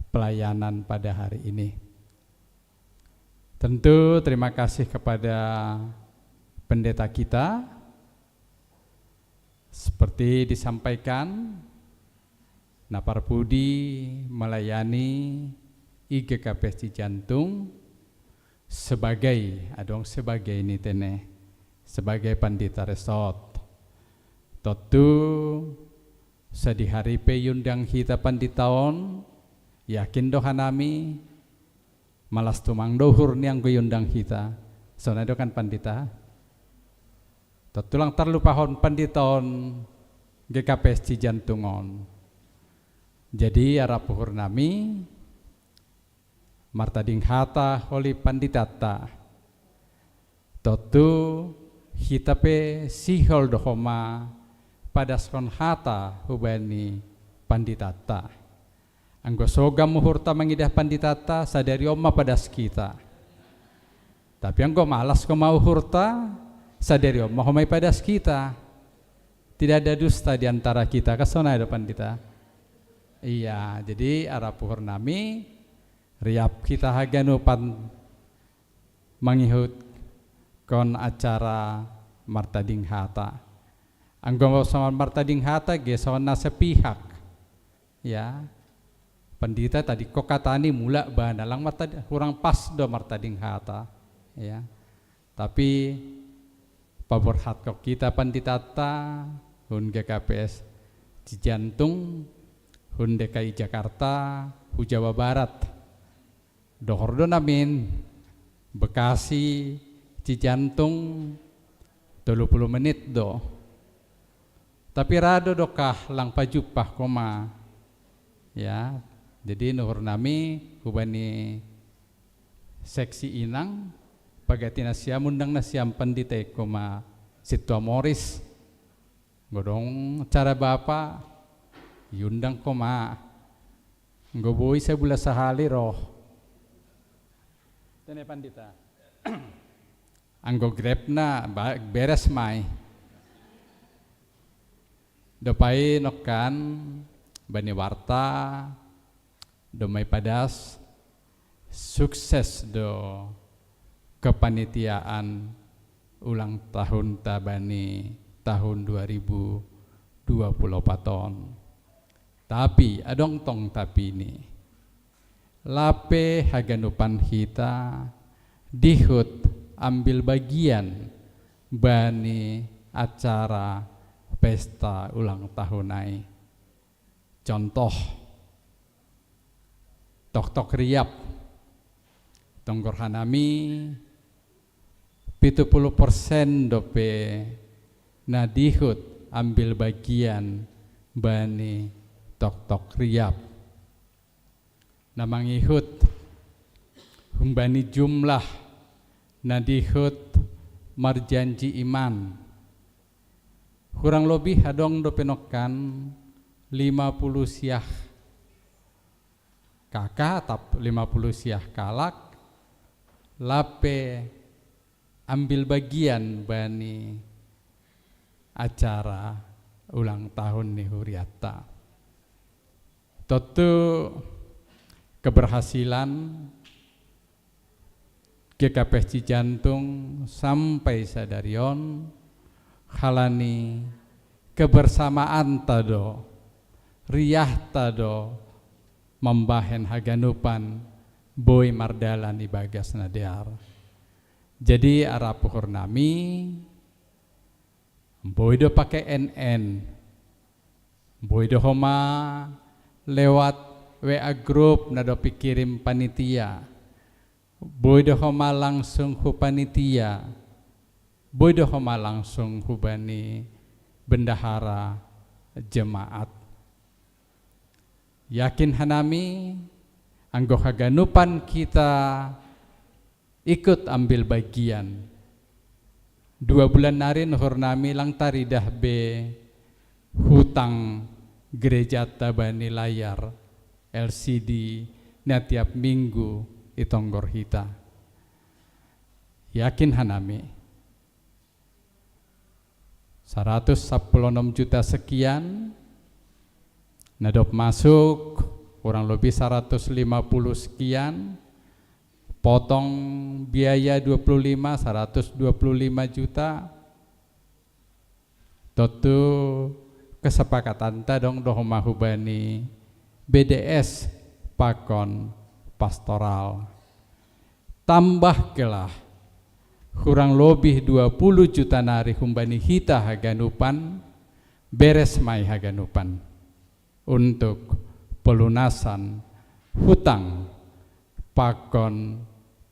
pelayanan pada hari ini. Tentu terima kasih kepada pendeta kita. Seperti disampaikan, na parpudi melayani i G K P S Cijantung sebagai, adong sebagai ni tene, sebagai pandita resort. Tontu sadihari pe iundang hita pandita on, yakin do hanami, malas tumang do uhur ni anggo iundang hita. Sonai do kan pandita? Tontu lang tarlupahon pandita on G K P S Cijantung on. Jadi arap uhur nami, martading hata holi panditanta. Tontu hita pe sihol do homa padaskon hata hubani panditanta. Anggo sogam uhurta mangidah panditanta, sadari on ma padas hita. Tapi anggo malas homa uhurta, sadari on ma homa ipadas hita. Tidak ada dusta di antara kita, kan sonai do pandita? Iya, jadi arap uhur nami, riap hita haganupan mangihutkon acara martading hata. Anggo songon martading hata, ge songon na sepihak. Ya, pandita tadi ko katani mula bana lang martadi, kurang pas do martading hata. Ya, tapi paborhat ko kita pandita ta hun G K P S Cijantung, hun D K I Jakarta, hu Jawa Barat. Dohor do namin, Bekasi, Cijantung, tolu puluh menit do. Tapi rado do kah lang pajumpah koma. Ya, jadi nuhur nami hubani seksi inang, pagati nasiam undang nasiam pandita i koma Situa Moris. Godong cara bapa, iundang koma. Nggo boi sabula sahali roh. Tene pandita. Anggo grepna beres mai. Dopai nokkan bani warta, domai padas, sukses do kepanitiaan ulang tahun ta bani tahun dua ribu dua puluh empat on. Tapi adong tong tapi ni. Lape haganupan hita dihut ambil bagian bani acara pesta ulang tahun ai. Contoh, toktok riap. Tonggor hanami pitu puluh persen dope na dihut ambil bagian bani toktok riap. Na mangihut humbani jumlah na dihut marjanji iman. Kurang lobih adong dope nokkan lima puluh siah kaka atap lima puluh siah kalak lape ambil bagian bani acara ulang tahun ni huriatta. Tontu keberhasilan G K P S Cijantung sampai sadari on halani kebersamaan ta do, riah ta do mambahen haganupan boi mardalan i bagas na dear. Jadi arap uhur nami, boi do pake N N, boi do homa lewat W A grup na dopi kirim panitia, boi do homa langsung hu panitia, boi do homa langsung hubani bendahara jemaat. Yakin hanami, anggo haganupan kita ikut ambil bagian. Dua bulan nari nuhur nami lang taridah be hutang gereja ta bani layar L C D na tiap minggu i tonggor hita. Yakin hanami. Saratus sapuluh enam juta sekian, na dob masuk kurang lebih saratus lima puluh sekian, potong biaya dua puluh lima, saratus dua puluh lima juta, tontu kesepakatan ta dong dohoma hubani B D S pakon pastoral. Tambah kelah kurang lebih dua puluh juta nari humbani hita haganupan, beres mai haganupan untuk pelunasan hutang pakon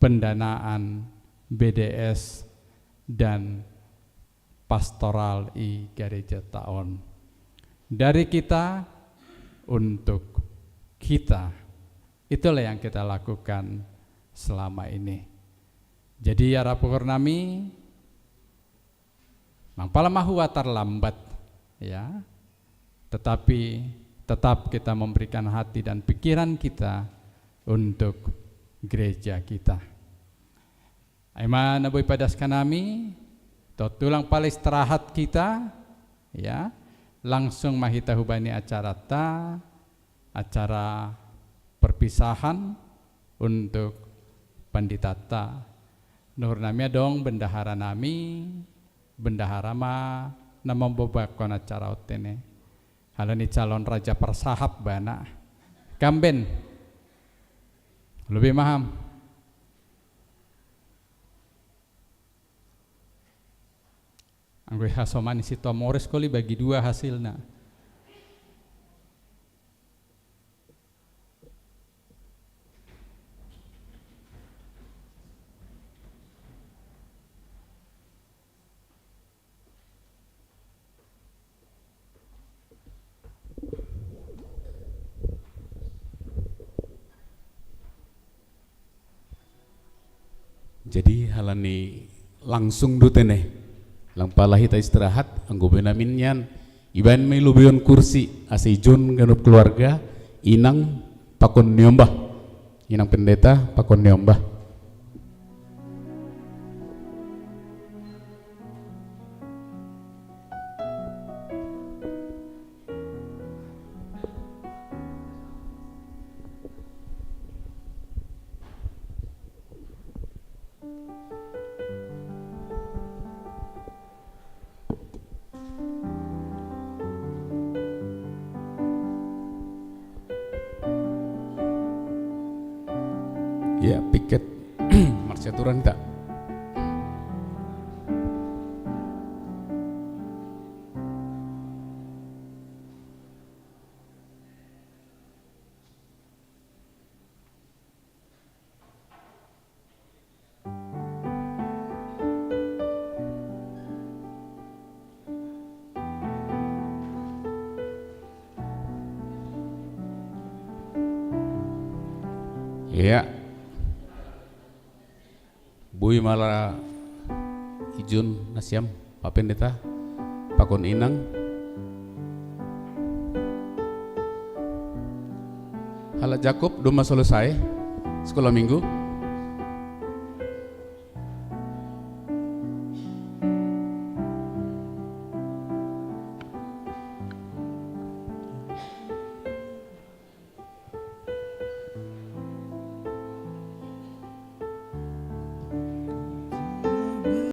pendanaan B D S dan pastoral i gereja ta on. Dari kita untuk kita. Itulah yang kita lakukan selama ini. Jadi arap uhur nami, mang pala mahua terlambat, ya. Tetapi tetap kita memberikan hati dan pikiran kita untuk gereja kita. Ai ma na boi padas hanami, tontu lang pala istirahat kita, ya, langsung ma hita hubani acara ta, acara perpisahan untuk pandita ta. Nuhur nami adong bendahara nami, bendahara ma na mambobakkon acara on tene. Alani calon raja persahap bana. Kamben. Lebih maham. Anggo hasomani si Tomoris koli bagi dua hasilna. Jadi halani langsung dutene, lang pala hita istirahat, anggo Benyamin nian, ibaen ma i lobeion kursi, asa ijon ganup keluarga, inang pakon niombah, inang pendeta pakon niombah. Ya, piket. Marsiaturan tak? Iya. Boi ma ala ijon nasiam, Pak Pendeta, pakon inang. Halak Jakob domma selesai sekolah minggu.